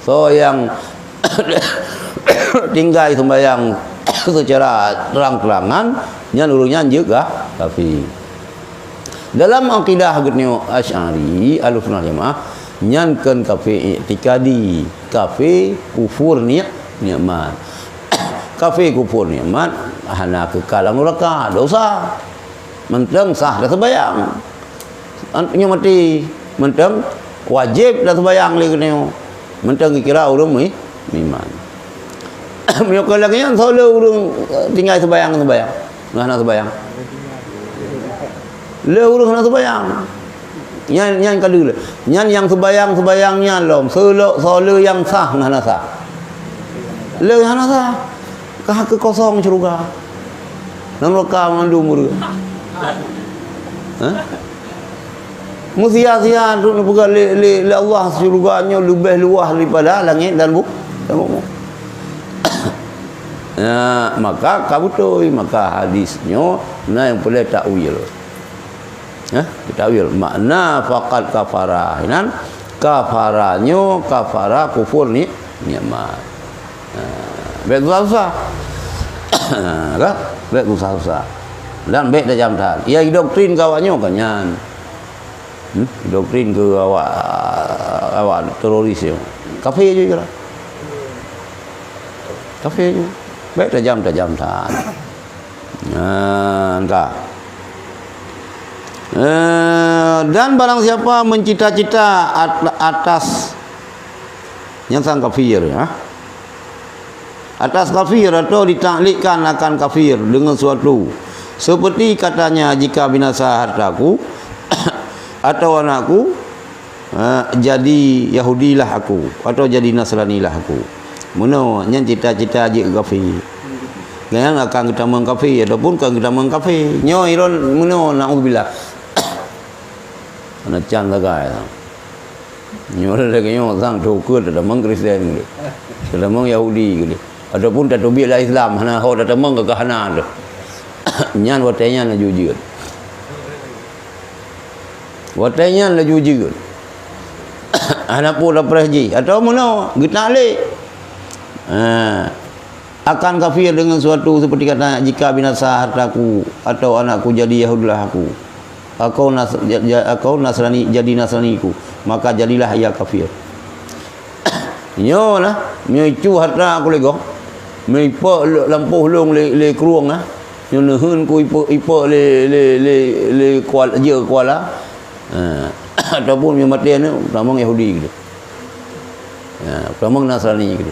soe nyang tinggai seumbahyang seucara terang-terangan, nyan ureueng nyan jeuet ka-, kafé. Dalam akidah geutanyoe Asy'ari, Ahlussunnah Jamaah, nyan kon kafé iktikadi, kafé kufur ni-, nikmat. Kafé kufur nikmat, hana keuka lam nuraka, dosa. Mantong sah dah seubayang. An-, nyoe maté, mantong wajéb dah seubayang lé geutanyoe. Mantong geukira ureueng mi-, miman. Meunyoe kon lagèe nyan, soe le ureueng, eh, tinggai seubayang, seubayang. Hana seubayang. Le ureueng hana seubayang. Nyan, nyan ka deuh le. Nyan nyang seubayang-seubayang nyan lom. Seulok soe le nyang sah ngon hana sah. Le hana sah. Ka keu kosong syeuruga. Nang loka mandum ureueng. Hah? Meusia-sia tu neupeugah lé, lé, lé Allah syeuruga nyoe leubeh luwah daripada langét dan bu-, dan bumoe. Nah, maka ka beutôi, maka hadis nyoe na nyang peureulèe takwil. Hah? Ditakwil. Makna faqad kafara. Inan kafara nyoe kafara kufur ni nikmat. Ha, bék susah-susah. Ha, kan? Bék susah-susah. Dan bék tajam that. Ya, doktrin keu awak nyoe kan nyan. Hmm? Doktrin keu awak, awak teroris nyoe. Kafé ju kira. Kafé ju. Bék tajam-tajam that. Nah, entah. Eh, dan barang siapa mencita-cita at-, atas nyang sang kafir, ya. Atas kafir atau ditaklikkan akan kafir dengan suatu, seperti katanya, "Jika binasa hartaku atau anakku, eh, jadi Yahudilah aku, atau jadi Nasranilah aku." Meunoe nyan cita-cita jeuet kafir. Nyan akan geutamong kafir ataupun kan geutamong kafir. Nyoe iron meunoe, naudzubillah. Hana can sagai. Nyoe lagèe nyoe sang teukeue tatamong Kristen keu lé. Tatamong Yahudi keu lé. Ataupun tateubiet lam Islam, hana ho tatamong ka hana teuh. Nyan watèe nyan laju jeuet. Watèe nyan laju jeuet. Hana peue tapreh jih. Atau meunoe, geutaklik. Ha. Akan kafir dengan suatu seperti kata, "Jika binasa hartaku atau anakku jadi Yahudilah aku. Aku nas-, ja-, ja-, aku Nasrani, jadi Nasraniku. Maka jadilah ia kafir." Nyoe lah, nyoe cu harta aku lé gob. Meuipeuk lé-, lampôh lôn lé, lé krueng lah. Nyoe neuheun ku ipeuk, ipeuk lé, lé, lé, lé kual-, jeuet kuala. Ha. Ataupun meumaté nyoe, tamong Yahudi gitu. Ha, tamong Nasrani gitu.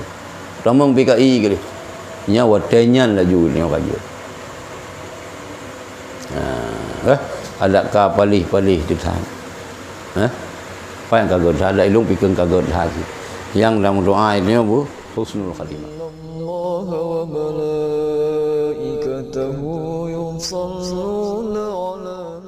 Tamong P K I keu lé. Nyan watèe nyan laju nyoe ka jeuet. Ha, eh, adak ka paléh-paléh teuh that. Eh? Pajan ka gèt that, adak ilôn pikeu ka gèt that. Nyang lam doa nyoe bu husnul khatimah. Innallaha wa malaikatahu yusalluna 'alan